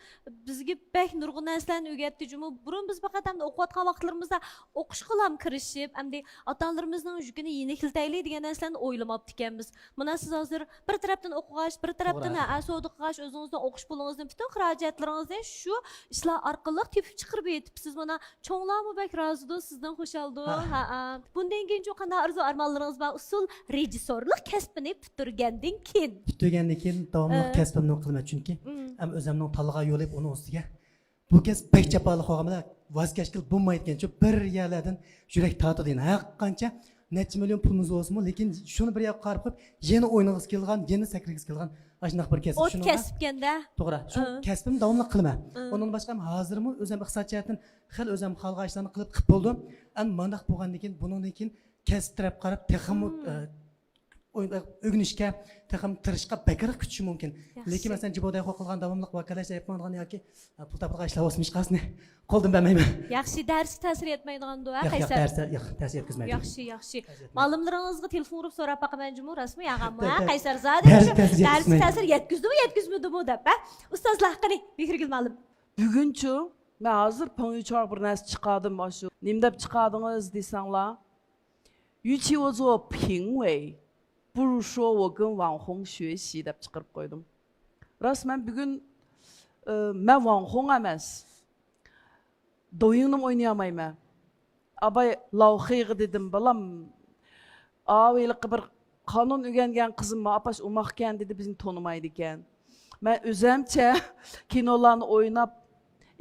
بىزگە بەك نۇرغۇن نەرسىلەرنى ئۆگەتتى جۇمۇ. بۇرۇن بىز پەقەت ئەمدى ئوقۇۋاتقان ۋاقىتلىرىمىزدا ئوقۇشقىلا كىرىشىپ، ئەمدى ئاتا-ئانىلىرىمىزنىڭ يۈكىنى يېنىكلىتەيلى دېگەن نەرسىلەرنى ئويلىماپتىكەنمىز. مانا سىز ھازىر بىر تەرەپتىن ئوقۇغاچ، بىر تەرەپتىن توغرا. ھە، سودا قىلغاچ، ئۆزىڭىزنىڭ ئوقۇش پۇلىڭىزنى، پۈتۈن خىراجەتلىرىڭىزنى شۇ ئىشلار ئارقىلىق تېپىپ چىقىرىپ يېتىپسىز. مانا چوڭلارمۇ بەك رازىدۇ، سىزدىن خۇشالدۇ. ھە. ھە، ھە. بۇندىن كېيىنچۇ قانداق ئارزۇ ئارمانلىرىڭىز بار؟ ئۇسسۇل رېژىسسورلۇق كەسپىنى پۈتتۈرگەندىن كېيىن. پۈتتۈرگەندىن كېيىن داۋاملىق ھە. كەسپىمنى قىلىمەن، چۈنكى مم. ھەم ئۆزۈمنىڭ تاللىغان يولى ئۇنىڭ ئۈستىگە. بۇ كەسىپ بەك جاپالىق بولغان بىلەن ۋاز كەچكىلى بولمايدىكەن، شۇ بىر يەرلەردىن يۈرەك تارتىدۇ. يەنە ھەر قانچە نەچچە مىليون پۇلىمىز بولسىمۇ، لېكىن شۇنى بىر ياققا قاراپ قويۇپ، يەنە ئوينىغۇسى كېلىدىغان، يەنە سەكرىگۈسى كېلىدىغان ئاشۇنداق بىر كەسىپ. ئوت شۇنىڭغا كەسىپكەندە. توغرا، شۇ ئا. كەسپىمنى داۋاملىق قىلىمەن. ئا. ئۇنىڭدىن باشقا ھازىرمۇ ئۆزۈم ئىقتىساد جەھەتتىن خېلى ئۆزۈم خالىغان ئىشلارنى قىلىپ، قىلىپ بولدۇم. ئەمما مانداق بولغاندىن كېيىن، بۇنىڭدىن كېيىن كەسىپ تەرەپ قاراپ تېخىمۇ، مم. ئە، ئوي-، ئۆگىنىشكە، تېخىمۇ تىرىشىشقا بەكرەك كۈچىشى مۇمكىن. ياخشى. لېكىن مەسىلەن، جىبودايخو قىلغان داۋاملىق ۋاكالەتلەر ئېلىپ ماڭىدىغان ياكى، ئە، پۇل تاپىدىغان ئىشلار بولسىمۇ، ھېچقايسىنى قولدىن بەرمەيمەن. ياخشى، دەرسكە تەسىر يەتمەيدىغاندۇ، ھە، ياق، ياق، قەيسەر؟ دەرس، ياق، تەسىر يەتكۈزمەيدۇ. ياخشى، ياخشى. تەسىر يەتمەيدۇ. مۇئەللىملىرىڭىزغا تېلېفون ئۇرۇپ سوراپ باقىمەن جۇمۇ، راستمۇ يا غەممۇ، ھە، قەيسەر زادى؟ دەرس، دەرس دەرسكە يەتكۈزمەيدۇ. تەسىر يەتكۈزدىمۇ، يەتكۈزمىدىمۇ دەپ، ھە؟ ئۇستازلار، قېنى، مېھرىگۈل مۇئەللىم. بۈگۈنچۇ، مەن ھازىر پېڭيۈچاغا بىر نەرسە چىقاردىم، ئاشۇ. نېمە دەپ چىقاردىڭىز دېسەڭلار، 与其我做评委，不如说我跟网红学习 دەپ چىقىرىپ قويدۇم. راست، مەن بۈگۈن، ئى، مەن ۋاڭ خۇڭ ئەمەس. دويىڭنىمۇ ئوينىيالمايمەن. ئاباي لاۋخېيغا دېدىم، بالام، ئاۋۇ ھېلىقى بىر قانۇن ئۆگەنگەن قىزىم بار، ئاپاش ئوماقكەن دېدى، بىزنى تونۇمايدىكەن. مەن ئۆزەمچە كىنولارنى ئويناپ،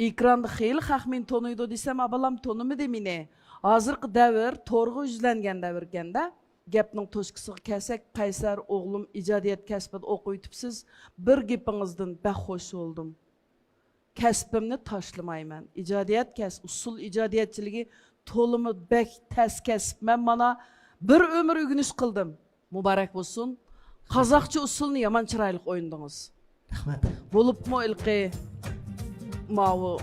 ئېكراندا خېلى خەق مېنى تونۇيدۇ دېسەم، ئا، بالام تونۇمىدى مېنى. ھازىرقى دەۋر تورغا يۈزلەنگەن دەۋركەندە. گەپنىڭ توشكىسىغا كەلسەك، قەيسەر ئوغلۇم ئىجادىيەت كەسپىدە ئوقۇۋېتىپسىز، بىر گېپىڭىزدىن بەك خوش بولدۇم. كەسپىمنى تاشلىمايمەن. ئىجادىيەت كەسپى، ئۇسسۇل ئىجادىيەتچىلىكى تولىمۇ بەك تەس كەسىپ. مەن مانا بىر ئۆمۈر ئۆگىنىش قىلدىم. مۇبارەك بولسۇن. قازاقچە ئۇسسۇلنى يامان چىرايلىق ئوينىدىڭىز. رەھمەت. بولۇپمۇ ھېلىقى ماۋۇ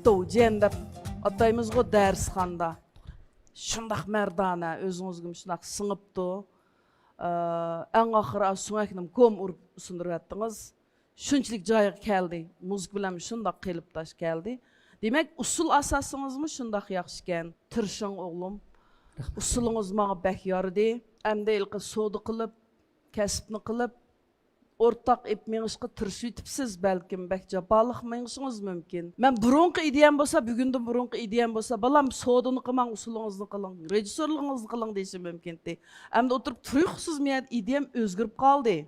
دوۋجيەن دەپ ئاتايمىزغۇ دەرسخانىدا. شۇنداق مەردانە، ئۆزىڭىزگىمۇ شۇنداق سىڭىپتۇ. ئە، ئەڭ ئاخىرى ئاشۇ سۆڭەكنىمۇ گوم ئۇرۇپ سۇندۇرۇۋەتتىڭىز. شۇنچىلىك جايىغا كەلدى. مۇزىكا بىلەن شۇنداق قېلىپداش كەلدى. دېمەك، ئۇسسۇل ئاساسىڭىزمۇ شۇنداق ياخشىكەن. تىرىشىڭ، ئوغلۇم. رەھمەت. ئۇسسۇلىڭىز ماڭا بەك يارىدى. ئەمدى ھېلىقى سودا قىلىپ، كەسىپنى قىلىپ، ئورتاق ئېلىپ مېڭىشقا تىرىشىۋېتىپسىز. بەلكىم بەك جاپالىق مېڭىشىڭىز مۇمكىن. مەن بۇرۇنقى ئىدىيەم بولسا، بۈگۈندىن بۇرۇنقى ئىدىيەم بولسا، بالام، سودىنى قىلماڭ، ئۇسسۇلىڭىزنى قىلىڭ، رېژىسسورلۇقىڭىزنى قىلىڭ دېيىشىم مۇمكىنتى. ئەمدى ئولتۇرۇپ تۇرۇقسىز مەن ئىدىيەم ئۆزگىرىپ قالدى.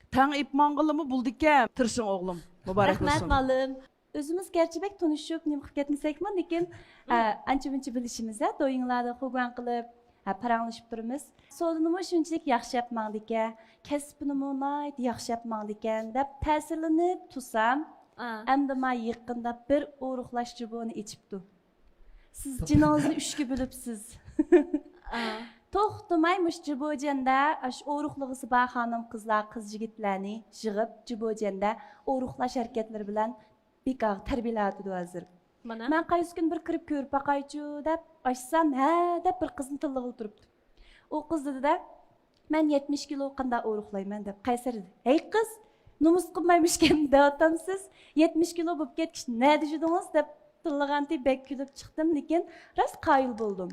تەڭ ئېلىپ ماڭغىلىمۇ بولىدىكەن. تىرىشىڭ، ئوغلۇم. مۇبارەك بولسۇن. رەھمەت، مۇئەللىم. ئۆزىمىز گەرچە بەك تونۇشۇپ، نېمە قىلىپ كەتمىسەكمۇ، لېكىن، ئە، ئانچە-مۇنچە بىلىشىمىز، ھە، دويىڭلاردا خۇگۇەن قىلىپ، ھە، پاراڭلىشىپ تۇرىمىز. سودىنىمۇ شۇنچىلىك ياخشى ئېلىپ ماڭىدىكەن، كەسپىنىمۇ ناھايىتى ياخشى ئېلىپ ماڭىدىكەن، دەپ تەسىرلىنىپ تۇرسام، ئا. ئەمدى ما يېقىندا بىر ئورۇقلاش جۇبونى ئېچىپتۇ. سىز جېنىڭىزنى ئۈچكە بۆلۈپسىز. ئا. توختىماي مۇشۇ جۇبوجيەندە، ئاشۇ ئورۇقلىغۇسى بار خانىم-قىزلار، قىز-يىگىتلەرنى يىغىپ، جۇبوجيەندە ئورۇقلاش ھەرىكەتلىرى بىلەن بىكار تەربىيەلەۋاتىدۇ ھازىر. مانا. مەن قايسى كۈن بىر كىرىپ كۆرۈپ باقايچۇ دەپ ئاچسام، ھە دەپ بىر قىزنى تىللىغىلى تۇرۇپتۇ. ئۇ قىز دېدى-دە، مەن يەتمىش كىلو قانداق ئورۇقلايمەن دەپ. قەيسەر دېدى، ھەي قىز، نومۇس قىلمايمىشكەن دەۋاتامسىز؟ يەتمىش كىلو بولۇپ كەتكىچە نەدە يۈردىڭىز دەپ تىللىغانتى بەك كۈلۈپ چىقتىم، لېكىن راست قايىل بولدۇم.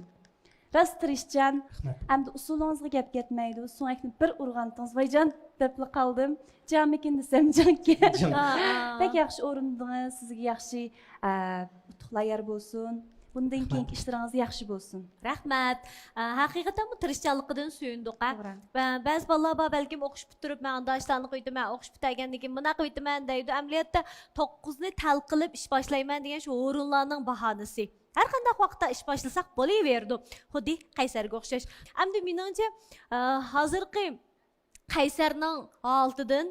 راست تىرىشچان. رەھمەت. ئەمدى ئۇسسۇلىڭىزغا گەپ كەتمەيدۇ. سۆڭەكنى بىر ئۇرغانتىڭىز، ۋايجان دەپلا قالدىم. جانمىكىن دېسەم جانكەن. جان. بەك ياخشى ئورۇندىڭىز. سىزگە ياخشى، ئە، ئۇتۇقلار يار بولسۇن. بۇندىن كېيىنكى ئىشلىرىڭىز ياخشى بولسۇن. رەھمەت. ئە، ھەقىقەتەنمۇ تىرىشچانلىقىدىن سۆيۈندۇق، ھە. توغرا. بە-، بەزى بالىلار بار، بەلكىم ئوقۇش پۈتتۈرۈپ، مەن ئانداق ئىشلارنى قىلىۋېتىمەن، ئوقۇش پۈتتۈرگەندىن كېيىن مۇنداق قىلىۋېتىمەن دەيدۇ. ئەمەلىيەتتە توققۇزنى تەل قىلىپ ئىش باشلايمەن دېگەن شۇ ھۇرۇنلارنىڭ باھانىسى. ھەر قانداق ۋاقىتتا ئىش باشلىساق بولۇۋېرىدۇ. خۇددى قەيسەرگە ئوخشاش. ئەمدى مېنىڭچە، ئە، ھازىرقى قەيسەرنىڭ ھالىتىدىن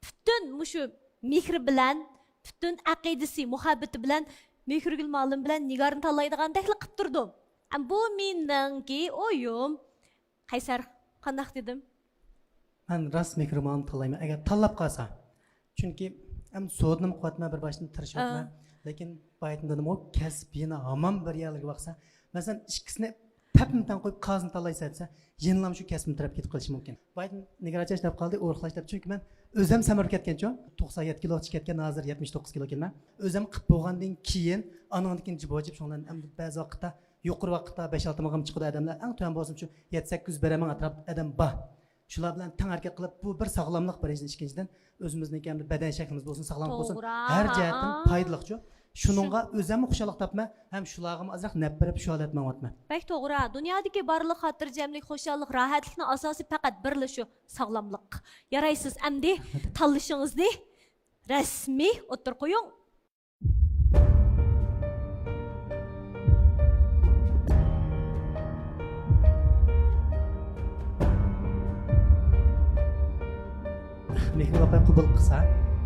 پۈتۈن مۇشۇ مېھرى بىلەن، پۈتۈن ئەقىدىسى، مۇھەببىتى بىلەن مېھرىگۈل مۇئەللىم بىلەن نىگارنى تاللايدىغاندەكلا قىلىپ تۇرىدۇ. ئەم، بۇ مېنىڭكى ئويۇم. قەيسەر، قانداق دېدىم؟ مەن راست مېھرىبان تاللايمەن، ئەگەر تاللاپ قالسا. چۈنكى ئەمدى سودىنىمۇ قىلىۋاتىمەن، بىر باشتىن تىرىشىۋاتىمەن. ئا. لېكىن بايىتىن دېدىمغۇ، كەسىپ يەنە ھامان بىر يەرلەرگە باقسا، مەسىلەن، ئىككىسىنى تەپمىتەڭ قويۇپ، قازىنى تاللايسەن دېسە، يەنىلا شۇ كەسپىم تەرەپ كېتىپ قېلىشى مۇمكىن. بايىتىن نىگار ئاچاش دەپ قالدى، ئورۇقلاش دەپ. چۈنكى مەن ئۆزۈم سەمرىپ كەتكەنچۇ، توقسان يەتتە كىلوغا چىقىپ كەتكەن، ھازىر يەتمىش توققۇز كىلو كېلىمەن. ئۆزۈم قىپ بولغاندىن كېيىن، ئانىڭدىن كېيىن جىبوجىپ، شۇڭلار ئەمدى بەزى ۋاقىتتا يۇقىرى ۋاقىتتا بەش-ئالتە مىڭغىمۇ چىقىدۇ ئادەملەر. ئەڭ تۆۋەن بولسىمۇ شۇ يەتتە-سەككىز يۈز بېرەرمەن ئەتراپ ئادەم بار. شۇلار بىلەن تەڭ ھەرىكەت قىلىپ، بۇ بىر ساغلاملىق بىرىنچىدىن، ئىككىنچىدىن ئۆزىمىزنىڭكى ئەمدى بەدەن شەكلىمىز بولسۇن، ساغلاملىق بولسۇن، توغرا، ھەر ھا. جەھەتتىن پايدىلىقچۇ. شۇنىڭغا شۇ ئۆزۈممۇ خۇشاللىق تاپىمەن، ھەم شۇلارغىمۇ ئازراق نەپ بېرىپ شۇ ھالەتتە ماڭىۋاتىمەن. بەك توغرا. دۇنيادىكى بارلىق خاتىرجەملىك، خۇشاللىق، راھەتلىكنىڭ ئاساسى پەقەت بىرلا شۇ، ساغلاملىق. يارايسىز، ئەمدى تاللىشىڭىزنى رەسمىي ئوتتۇرىغا قويۇڭ. مېھرىگۈل ئاپاي قوبۇل قىلسا،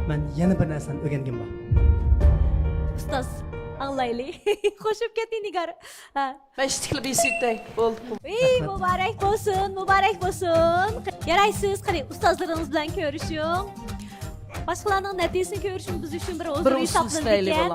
مەن يەنە بىر نەرسىنى ئۆگەنگىنىم بار. ئۇستاز، ئاڭلايلى. خوش بوپ كەتتى نىگار. ھە. مەن ئىشتىكلا بېسىۋېتەي. بولدى. ئى، مۇبارەك بولسۇن، مۇبارەك بولسۇن. يارايسىز، قېنى، ئۇستازلىرىڭىز بىلەن كۆرۈشۈڭ. باشقىلارنىڭ نەتىجىسىنى كۆرۈشمۇ بىز ئۈچۈن بىر ھۇزۇر ھېسابلىنىدىكەن.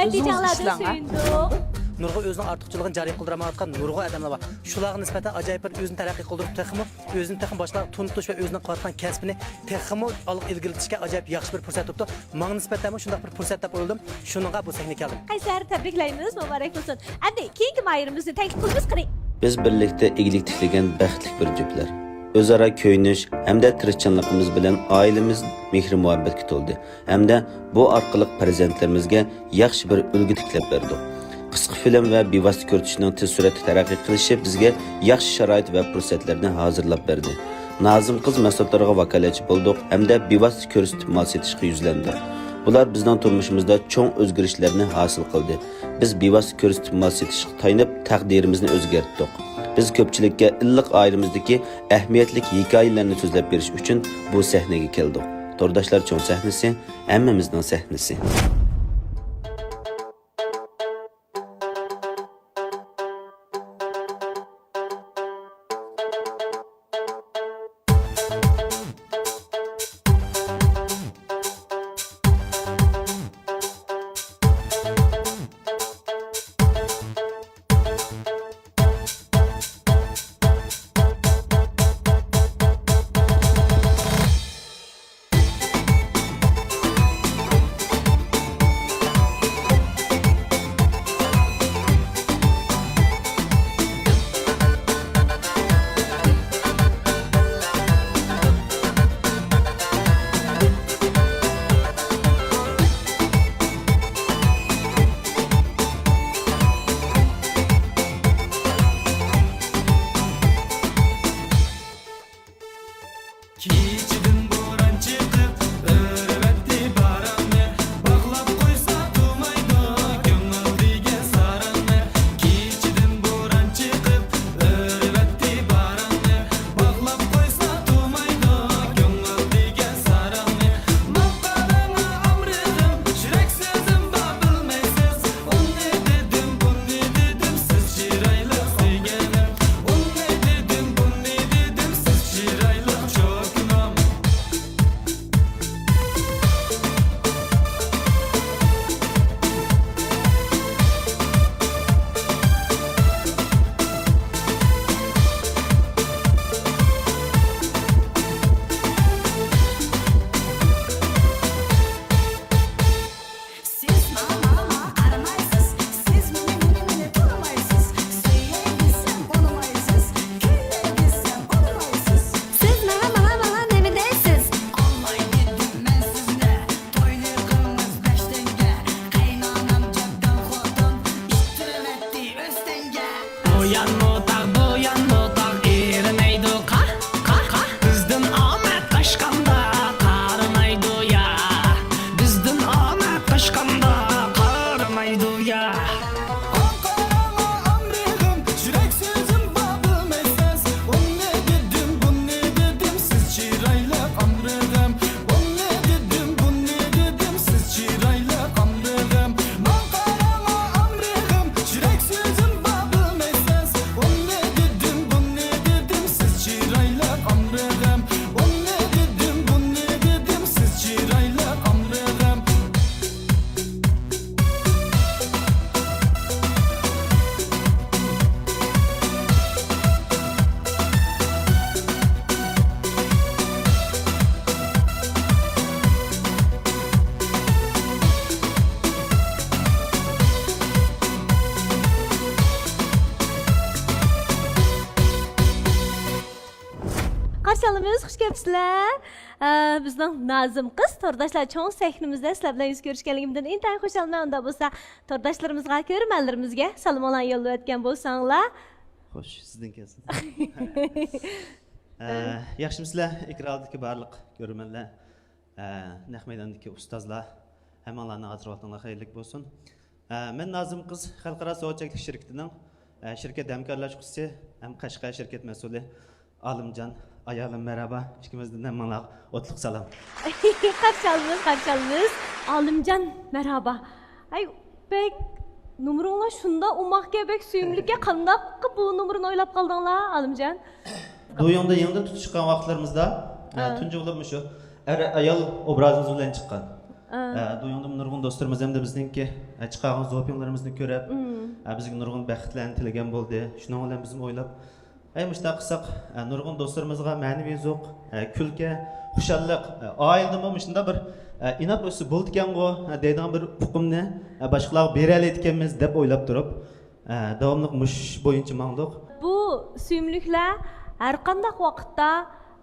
نەتىجەڭلەردىن سۆيۈندۇق. نۇرغۇن ئۆزىنىڭ ئارتۇقچىلىقىنى جارى قىلدۇرالمايۋاتقان نۇرغۇن ئادەملەر بار. شۇلارغا نىسبەتەن ئاجايىپ بىر ئۆزىنى تەرەققىي قىلدۇرۇپ، تېخىمۇ ئۆزىنى تېخىمۇ باشقىلارغا تونۇتۇش ۋە ئۆزىنىڭ قىلىۋاتقان كەسپىنى تېخىمۇ ئالغا ئىلگىرىلىتىشكە ئاجايىپ ياخشى بىر پۇرسەت بوپتۇ. ماڭا نىسبەتەنمۇ شۇنداق بىر پۇرسەت دەپ ئويلىدىم. شۇنىڭغا بۇ سەھنىگە كەلدىم. قەيسەر، تەبرىكلەيمىز، مۇبارەك بولسۇن. ئەمدى كېيىنكى ماھىرىمىزنى تەكلىپ قىلىمىز، قېنى. بىز بىرلىكتە ئىگىلىك تىكلىگەن بەختلىك بىر جۈپلەر. ئۆزئارا كۆيۈنۈش ھەمدە تىرىشچانلىقىمىز بىلەن ئائىلىمىز مېھرى-مۇھەببەتكە تولدى ھەمدە بۇ ئارقىلىق پەرزەنتلىرىمىزگە ياخشى بىر ئۈلگە تىكلەپ بەردۇق. قىسقا فىلىم ۋە بىۋاسىتە كۆرسىتىشنىڭ تېز سۈرئەتتە تەرەققىي قىلىشى بىزگە ياخشى شارائىت ۋە پۇرسەتلەرنى ھازىرلاپ بەردى. نازىم قىز مەھسۇلاتلىرىغا ۋاكالەتچى بولدۇق ھەمدە بىۋاسىتە كۆرسىتىپ مال سېتىشقا يۈزلەندۇق. بۇلار بىزنىڭ تۇرمۇشىمىزدا چوڭ ئۆزگىرىشلەرنى ھاسىل قىلدى. بىز بىۋاسىتە كۆرسىتىپ مال سېتىشقا تايىنىپ تەقدىرىمىزنى ئۆزگەرتتۇق. بىز كۆپچىلىككە ئىللىق ئائىلىمىزدىكى ئەھمىيەتلىك ھېكايىلەرنى سۆزلەپ بېرىش ئۈچۈن بۇ سەھنىگە كەلدۇق. تورداشلار چوڭ سەھنىسى، ھەممىمىزنىڭ سەھنىسى. خۇش كەپسىلەر. ئە، بىزنىڭ نازىم قىز تورداشلار چوڭ سەھنىمىزدە سىلەر بىلەن يۈز كۆرۈشكەنلىكىمدىن ئىنتايىن خۇشالمەن. ئۇنداق بولسا، تورداشلىرىمىزغا، كۆرۈرمەنلىرىمىزگە سالىمىڭلارنى يوللىۋەتكەن بولساڭلار. خوش، سىزدىن كەلسۇن. ئە، ياخشىمۇسىلەر، ئېكرانلىقتىكى بارلىق كۆرۈرمەنلەر، ئە، نەق مەيداندىكى ئۇستازلار، ھەممىڭلارنىڭ ھازىر ۋاقتىڭلار خەيرلىك بولسۇن. ئە، مەن نازىم قىز خەلقئارا سودا چەكلىك شىركىتىنىڭ، ئە، شىركەت ھەمكارلاشقۇچىسى ھەم قەشقەر شىركەت مەسئۇلى ئالىمجان. ئايالىم، مەرھابا. ئىككىمىزدىن ھەممىڭلارغا ئوتلۇق سالام. قارشى ئالىمىز، قارشى ئالىمىز. ئالىمجان، مەرھابا. ئەي، بەك نومۇرۇڭلار شۇنداق ئوماقكەن، بەك سۆيۈملۈككەن. قانداق بۇ نومۇرنى ئويلاپ قالدىڭلار، ئالىمجان؟ دويۇڭدا يېڭىدىن تۇتۇش چىققان ۋاقىتلىرىمىزدا، ئە، ئا. تۇنجى بولۇپ مۇشۇ ئەر ئايال ئوبرازىمىز بىلەن چىققان. ئا. ئە، دويۇڭدا نۇرغۇن دوستلىرىمىز ھەمدە بىزنىڭكى، ئە، چىقارغان زوپىيلىرىمىزنى كۆرۈپ، مم. ئە، بىزگە نۇرغۇن بەختلەرنى تىلىگەن بولدى. شۇنىڭ بىلەن بىزمۇ ئويلاپ، ئەي، مۇشۇنداق قىلساق، ئە، نۇرغۇن دوستلىرىمىزغا مەنىۋى زوق، ئە، كۈلكە، خۇشاللىق، ئە، ئائىلىدىمۇ مۇشۇنداق بىر، ئە، ئىناق ئۆتسە بولىدىكەنغۇ، ئە، دەيدىغان بىر ئۇقۇمنى، ئە، باشقىلارغا بېرەلەيدىكەنمىز دەپ ئويلاپ تۇرۇپ، ئە، داۋاملىق مۇش بويىچە ماڭدۇق. بۇ سۆيۈملۈكلەر ھەرقانداق ۋاقىتتا،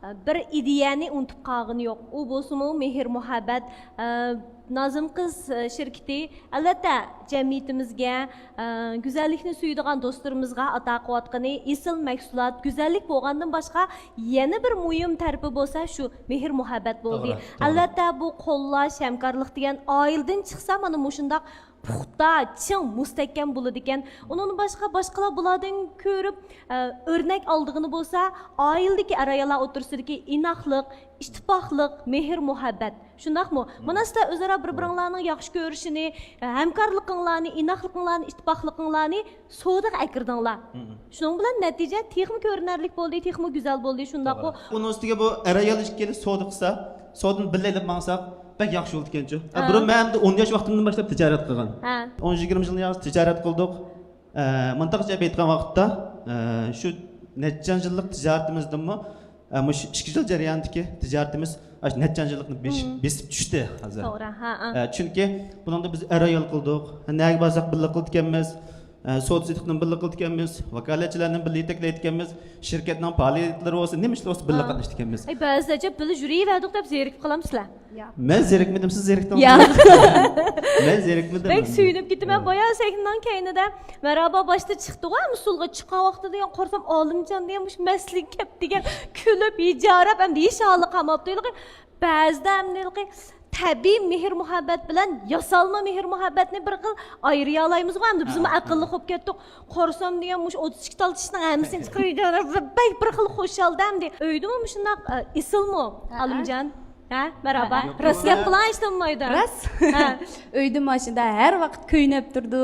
ئە، بىر ئىدىيەنى ئۇنتۇپ قالغىنى يوق. ئۇ بولسىمۇ مېھىر-مۇھەببەت، ئە، نازىم قىز، ئە، شىركىتى، ئەلۋەتتە، جەمئىيىتىمىزگە، ئە، گۈزەللىكنى سۆيىدىغان دوستلىرىمىزغا ئاتا قىلىۋاتقىنى ئېسىل مەھسۇلات، گۈزەللىك بولغاندىن باشقا يەنە بىر مۇھىم تەرىپى بولسا شۇ مېھىر-مۇھەببەت بولدى. توغرا، توغرا. ئەلۋەتتە، بۇ قوللاش، ھەمكارلىق دېگەن ئائىلىدىن چىقسا مانا مۇشۇنداق پۇختا، چىڭ، مۇستەھكەم بولىدىكەن. ئۇنىڭدىن باشقا باشقىلار بۇلاردىن كۆرۈپ، ئە، ئۆرنەك ئالىدىغىنى بولسا ئائىلىدىكى ئەر-ئاياللار ئوتتۇرىسىدىكى ئىناقلىق، ئىتتىپاقلىق، مېھىر-مۇھەببەت. شۇنداقمۇ؟ مم. مانا سىلەر ئۆزئارا بىر-بىرىڭلارنىڭ ياخشى كۆرۈشىنى، ھەمكارلىقىڭلارنى، ئىناقلىقىڭلارنى، ئىتتىپاقلىقىڭلارنى سودىغا ئەكىردىڭلار. مم. شۇنىڭ بىلەن نەتىجە تېخىمۇ كۆرۈنەرلىك بولدى، تېخىمۇ گۈزەل بولدى، شۇنداققۇ؟ توغرا. ئۇنىڭ ئۈستىگە بۇ ئەر-ئايال ئىككىلى سودا قىلسا، سودىنى بىللە ئېلىپ ماڭساق، بەك ياخشى بولىدىكەنچۇ. ھە. بۇرۇن مەن ئەمدى ئون ياش ۋاقتىمدىن باشلاپ تىجارەت قىلغان. ھە. ئون يىگىرمە يىلدىن ياقى تىجارەت قىلدۇق. ئە، مۇنداقچە ئېيتقان ۋاقىتتا، ئە، شۇ نەچچە يىللىق تىجارىتىمىزدىنمۇ، ئە، مۇشۇ ئىككى يىل جەريانىدىكى تىجارىتىمىز ئاشۇ نەچچە يىللىقنى بېش-، مم. بېسىپ چۈشتى ھازىر. توغرا، ھە، ھە. ئە، چۈنكى بۇنىڭدا بىز ئەر-ئايال قىلدۇق. نەگە بارساق بىللە قىلىدىكەنمىز. ئە، سودا-سېتىقنى بىللە قىلىدىكەنمىز. ۋاكالەتچىلەرنى بىللە يېتەكلەيدىكەنمىز. شىركەتنىڭ پائالىيەتلىرى بولسا، نېمە ئىشلار بولسا بىللە ھە. قاتنىشىدىكەنمىز. ئەي، بەزىدە ئەجەب بىللە يۈرۈۋەردۇق دەپ زېرىكىپ قالامسىلەر؟ ياق. مەن زېرىكمىدىم، سىز زېرىكتىڭىزمۇ؟ ياق. مەن زېرىكمىدىم. بەك سۆيۈنۈپ كېتىمەن. ھە. بايا سەھنىنىڭ كەينىدە مەرھابا باشتا چىقتىغۇ، ئۇسسۇلغا چىققان ۋاقتىدا دېگەن قارىسام، ئالىمجان دېگەن مۇشۇ مەستلىك كەپتۇ دېگەن، كۈلۈپ، ھىجايىپ، ئەمدى ھېچ ھالى قالماپتۇ. ھېلىقى بەزىدە ئەمدى ھېلىقى تەبىئىي مېھىر-مۇھەببەت بىلەن ياسالما مېھىر-مۇھەببەتنى بىر خىل ئايرىيالايمىزغۇ ئەمدى. بىزمۇ ھە. ئەقىللىق بولۇپ كەتتۇق. قارىسام دېگەن مۇشۇ ئوتتۇز ئىككى تال چىشنىڭ ھەممىسىنى چىقىرىپ، بەك بىر خىل خۇشالدى ئەمدى. ئۆيدىمۇ مۇشۇنداق، ئە، ئېسىلمۇ، ھە. ئالىمجان؟ ھە، مەرھابا. ھە، ھە. راست گەپ قىلىڭ، ھېچ بولمىغاندا. راست. ھە. ئۆيدىمۇ ئاشۇنداق ھەر ۋاقىت كۆينەپ تۇرىدۇ.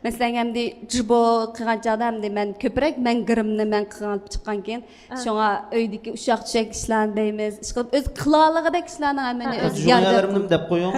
مەسىلەن، ئەمدى جۇبو قىلغان چاغدا ئەمدى مەن كۆپرەك مەن گىرىمنى مەن قىلغان چىققانكىن، ھە. شۇڭا ئۆيدىكى ئۇششاق چۈشەك ئىشلارنى دەيمىز. ئىشقىلىپ ئۆزى قىلالىغۇدەك ئىشلارنى ھەممىنى ھە. ئۆزى ياردەم. جۇڭيەلىرىمنىمۇ دەپ قويۇڭ.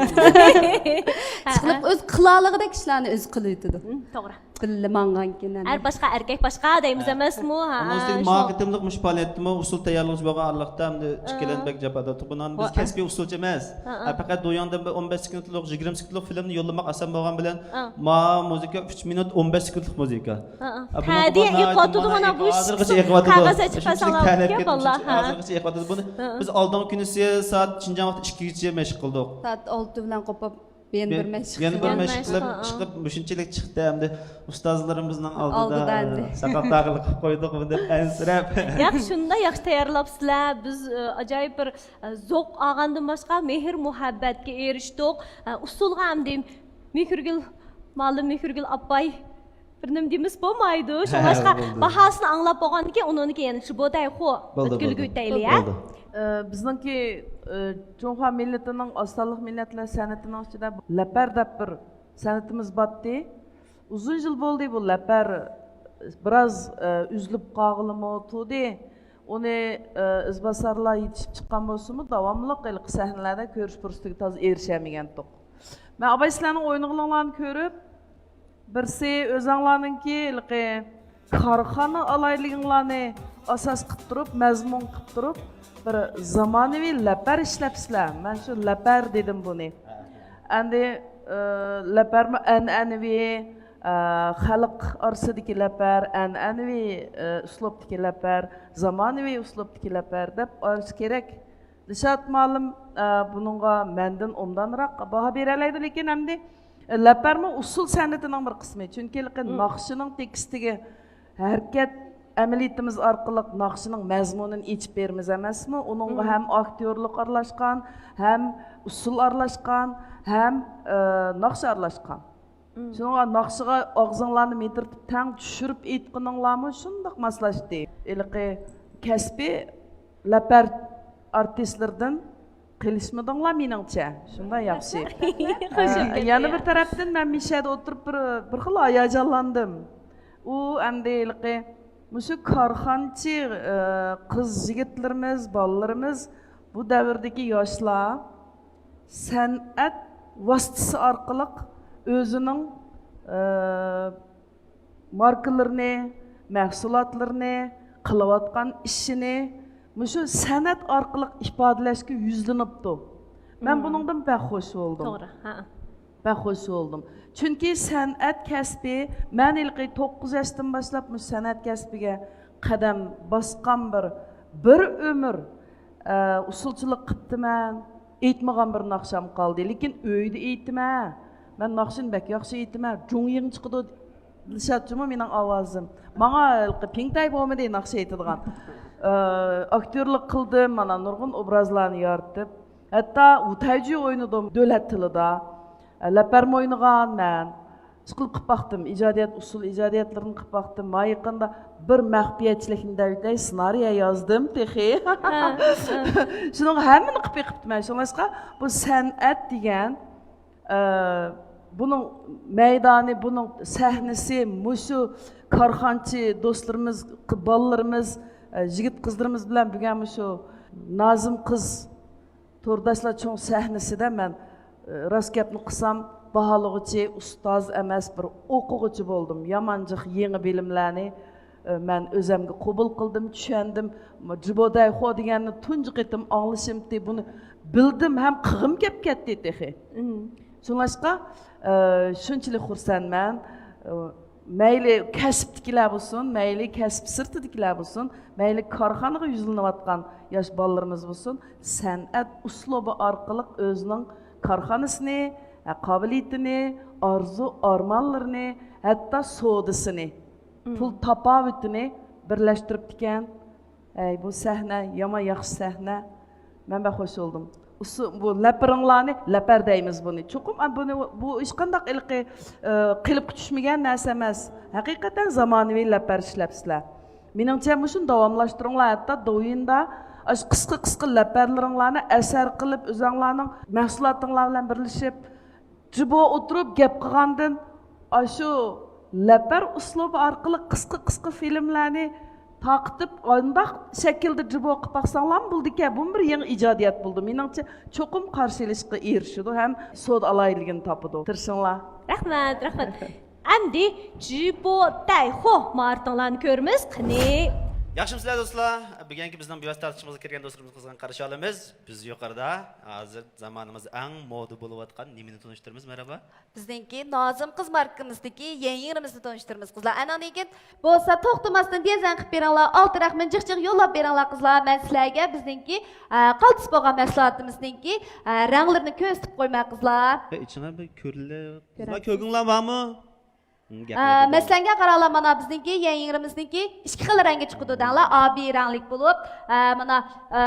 ئىشقىلىپ ئۆزى قىلالىغۇدەك ئىشلارنى ئۆزى قىلىۋېتىدۇ. ھىم، توغرا. بىللە ماڭغانكىن ھەم. ئەر باشقا، ئەركەك باشقا دەيمىز ھە. ئەمەسمۇ؟ ھە، ئۇنىڭ ئۈستىگە شۇ. ماڭا قېتىملىق مۇشۇ پائالىيەتتىمۇ ئۇسسۇل تەييارلىغۇچى بولغان ئارىلىقتا ئەمدى ئىككىلەن ھە. بەك جاپادا تۇرۇپ، بۇنىڭ بىز ھە. كەسپىي ئۇسسۇلچى ئەمەس. ھە، ھە. پەقەت دوياڭدىن بىر ئون بەش سېكۇنتلۇق، يىگىرمە سېكۇنتلۇق فىلىمنى يوللىماق ئاسان بولغان بىلەن ھە. ما مۇزىكا ئۈچ مىنۇت ئون بەش سېكۇنتلۇق مۇزىكا. ھە، ھە. ھە، بۇنىڭ ھەدىيە قولىدا ئېقىۋاتىدۇ، مانا بۇ ھازىرغىچە ئېقىۋاتىدۇ. قەغەز ئېچىپ شۇنچىلىك بەرسەڭلار تەلەپ كەپ كەلگەن، باللا، ھە. ھازىرغىچە ئېقىۋاتىدۇ. بۇنى ھە. بىز ئالدىنقى كۈنىسى سائەت شىنجاڭ ۋاقتى ئىككىگىچە مەشىق قىلدۇق. سائەت ئالتە بىلەن قوپۇپ، يەنە بىر مەشىق يەنە بىر قىلدۇق. مەشىق قىلىپ، ھە. ئىشقىپ مۇشۇنچىلىك چىقتى ئەمدى ئۇستازلىرىمىزنىڭ ئالدىدا ئالدىدا ئەمدى. ساقال تاغىلىق قىلىپ قويدۇق بۇ دەپ ئەنسىرەپ. ياق، شۇنداق ياخشى تەييارلاپسىلەر. بىز، ئە، ئاجايىپ بىر، ئە، زوق ئالغاندىن باشقا مېھىر-مۇھەببەتكە ئېرىشتۇق. ئە، ئۇسسۇلغا ئەمدى مېھرىگۈل مالىم، مېھرىگۈل ئاپاي، بىر نېمە دېمىسە بولمايدۇ. ھە، شۇڭلاشقا بولدى. باھاسىنى ئاڭلاپ بولغاندىن كېيىن ئۇنىڭدىن كېيىن يەنە شۇ بودەي خو بولدى، بولدى. ئۆتكۈلگە ئۆتەيلى، ھە؟ بولدى. ئە، بىزنىڭكى، ئە، جۇڭخۇا مىللىتىنىڭ ئاز سانلىق مىللەتلەر سەنئىتىنىڭ ئىچىدە لەپەر دەپ بىر سەنئىتىمىز باتتى. ئۇزۇن يىل بولدى بۇ لەپەر بىراز، ئە، ئۈزۈلۈپ قالغىلىمۇ تۇردى. ئۇنى، ئە، ئىزباسارلار يېتىشىپ چىققان بولسىمۇ، داۋاملىق ھېلىقى سەھنىلەردە كۆرۈش پۇرسىتىگە تازا ئېرىشەلمىگەنتۇق. مەن ئاباي سىلەرنىڭ ئوينىغىنىڭلارنى كۆرۈپ، بىرسى ئۆزەڭلارنىڭكى ھېلىقى كارخانا ئالاھىدىلىكىڭلارنى ئاساس قىلىپ تۇرۇپ، مەزمۇن قىلىپ تۇرۇپ، بىر زامانىۋى لەپەر ئىشلەپسىلەر. مەن شۇ لەپەر دېدىم بۇنى. ئەمدى، ئى، لەپەرمۇ ئەنئەنىۋى، ئە، خەلق ئارىسىدىكى لەپەر، ئەنئەنىۋى، ئە، ئۇسلۇبتىكى لەپەر، زامانىۋى ئۇسلۇبتىكى لەپەر دەپ ئايرىش كېرەك. دىلشات مۇئەللىم، ئە، بۇنىڭغا مەندىن ئوبدانراق باھا بېرەلەيدۇ، لېكىن ئەمدى، ئە، لەپەرمۇ ئۇسسۇل سەنئىتىنىڭ بىر قىسمى. چۈنكى ھېلىقى ناخشىنىڭ تېكىستىگە ھەرىكەت ئەمەلىيىتىمىز ئارقىلىق ناخشىنىڭ مەزمۇنىنى ئېچىپ بېرىمىز ئەمەسمۇ؟ ئۇنىڭغا ھەم ئاكتيورلۇق ئارىلاشقان، ھەم ئۇسسۇل ئارىلاشقان، ھەم، ئە، ناخشا ئارىلاشقان. شۇنىڭغا ناخشىغا ئاغزىڭلارنى مىدىرتىپ تەڭ چۈشۈرۈپ ئېيتقىنىڭلارمۇ شۇنداق ماسلاشتى. ھېلىقى كەسپىي لەپەر ئارتىسلىرىدىن قېلىشمىدىڭلار مېنىڭچە. شۇنداق ياخشى. ئە، يەنە بىر تەرەپتىن مەن مىشەدە ئولتۇرۇپ بىر، بىر خىل ھاياجانلاندىم. ئۇ ئەمدى ھېلىقى مۇشۇ كارخانىچى، ئە، قىز يىگىتلىرىمىز، بالىلىرىمىز، بۇ دەۋردىكى ياشلار سەنئەت ۋاسىتىسى ئارقىلىق ئۆزىنىڭ، ئە، ماركىلىرىنى، مەھسۇلاتلىرىنى، قىلىۋاتقان ئىشىنى مۇشۇ سەنئەت ئارقىلىق ئىپادىلەشكە يۈزلىنىپتۇ. مەن بۇنىڭدىن بەك خوش بولدۇم. توغرا، ھە. بەك خوش بولدۇم. چۈنكى سەنئەت كەسپى، مەن ھېلىقى توققۇز ياشتىن باشلاپ مۇشۇ سەنئەت كەسپىگە قەدەم باسقان بىر، بىر ئۆمۈر، ئە، ئۇسسۇلچىلىق قىپتىمەن. ئېيتمىغان بىر ناخشام قالدى. لېكىن ئۆيدە ئېيتىمەن. مەن ناخشىنى بەك ياخشى ئېيتىمەن. جۇڭيىڭ چىقىدۇ، دىلشاتچىمۇ مېنىڭ ئاۋازىم. ماڭا ھېلىقى پىڭتەي بولمىدى ناخشا ئېيتىدىغان. ئە، ئاكتيورلۇق قىلدىم، مانا نۇرغۇن ئوبرازلارنى يارىتىپ. ھەتتا ۋۇتەيجۈ ئوينىدىم دۆلەت تىلىدا. ئە، لەپەرمۇ ئوينىغان مەن. ئىشقىلىپ قىلىپ باقتىم، ئىجادىيەت، ئۇسسۇل ئىجادىيەتلىرىنى قىلىپ باقتىم. ما يېقىندا بىر مەخپىيەتچىلىكنى دەۋېتەي، سېنارىيە يازدىم تېخى. ھە، ھە. شۇنىڭغا ھەممىنى قىلىپ بېقىپتىمەن. شۇڭلاشقا بۇ سەنئەت دېگەن، ئە، بۇنىڭ مەيدانى، بۇنىڭ سەھنىسى مۇشۇ كارخانىچى دوستلىرىمىز، بالىلىرىمىز، ئە، يىگىت قىزلىرىمىز بىلەن بۈگۈن مۇشۇ نازىم قىز تورداشلار چوڭ سەھنىسىدە مەن، ئى، راست گەپنى قىلسام، باھالىغۇچى، ئۇستاز ئەمەس، بىر ئوقۇغۇچى بولدۇم. يامان جىق يېڭى بىلىملەرنى، ئى، مەن ئۆزەمگە قوبۇل قىلدىم، چۈشەندىم. جىبو دەيخو دېگەننى تۇنجى قېتىم ئاڭلىشىمتى، بۇنى بىلدىم ھەم قىلغۇم كەپ كەتتى تېخى. شۇڭلاشقا، ئى، شۇنچىلىك خۇرسەنمەن. ئى، مەيلى كەسىپتىكىلەر بولسۇن، مەيلى كەسىپ سىرتىدىكىلەر بولسۇن، مەيلى كارخانىغا يۈزلىنىۋاتقان ياش بالىلىرىمىز بولسۇن، سەنئەت ئۇسلۇبى ئارقىلىق ئۆزىنىڭ كارخانىسىنى، قابىلىيىتىنى، ئارزۇ ئارمانلىرىنى، ھەتتا سودىسىنى، پۇل تاپاۋىتىنى بىرلەشتۈرۈپتىكەن. ئەي، بۇ سەھنە، يامان ياخشى سەھنە. مەن بەك خوش بولدۇم. ئۇسسۇ-، بۇ لەپىرىڭلارنى، لەپەر دەيمىز بۇنى. چوقۇم، ئا، بۇنى، بۇ ھېچقانداق ھېلىقى، ئە، قېلىپقا چۈشمىگەن نەرسە ئەمەس. ھەقىقەتەن زامانىۋى لەپەر ئىشلەپسىلەر. مېنىڭچە، مۇشۇنى داۋاملاشتۇرۇڭلار. ھەتتا دوۋيىندا ئاشۇ قىسقا، قىسقا لەپەرلىرىڭلارنى ئەسەر قىلىپ، ئۆزەڭلارنىڭ مەھسۇلاتىڭلار بىلەن بىرلىشىپ، جىبو ئولتۇرۇپ گەپ قىلغاندىن، ئاشۇ لەپەر ئۇسلۇبى ئارقىلىق قىسقا، قىسقا فىلىملەرنى تارقىتىپ، ئانداق شەكىلدە جىبو قىلىپ باقساڭلارمۇ بولىدىكەن. بۇمۇ بىر يېڭى ئىجادىيەت بولىدۇ. مېنىڭچە، چوقۇم قارشى ئېلىشقا ئېرىشىدۇ ھەم سودا ئالاھىدىلىكىنى تاپىدۇ. تىرىشىڭلار. رەھمەت، رەھمەت. ئەمدى جىبو دەيخو ماھارىتىڭلارنى كۆرىمىز، قېنى. ياخشىمۇسىلەر دوستلار؟ بۈگۈنكى بىزنىڭ بىۋاسىتە تارتىشىمىزغا كىرگەن دوستلىرىمىزغا قىزغىن قارشى ئالىمىز. بىز يۇقىرىدا، ھازىر زامانىمىزدا ئەڭ مودا بولۇۋاتقان نېمىنى تونۇشتۇرىمىز، مەرھابا؟ بىزنىڭكى نازىم قىز ماركىمىزدىكى يەڭگىرىمىزنى تونۇشتۇرىمىز، قىزلار. ئەنىڭدىن كېيىن بولسا توختىماستىن دېزاين قىلىپ بېرىڭلار، ئالتە رەخنىنى جىق جىق يوللاپ بېرىڭلار، قىزلار. مەن سىلەرگە بىزنىڭكى، ئە، قالتىس بولغان مەھسۇلاتىمىزنىڭكى، ئە، رەڭلىرىنى كۆرسىتىپ قويماي، قىزلار. ئە، ئىچىڭلار بىر كۆرۈلە، قىزلار، كۆرۈڭلار بارمۇ؟ ئە، مەسىلەنگە قاراڭلار، مانا بىزنىڭكى يەڭگىرىمىزنىڭكى ئىككى خىل رەڭگى چىقىدۇ دەڭلار. ئابىي رەڭلىك بولۇپ، ئە، مانا، ئە،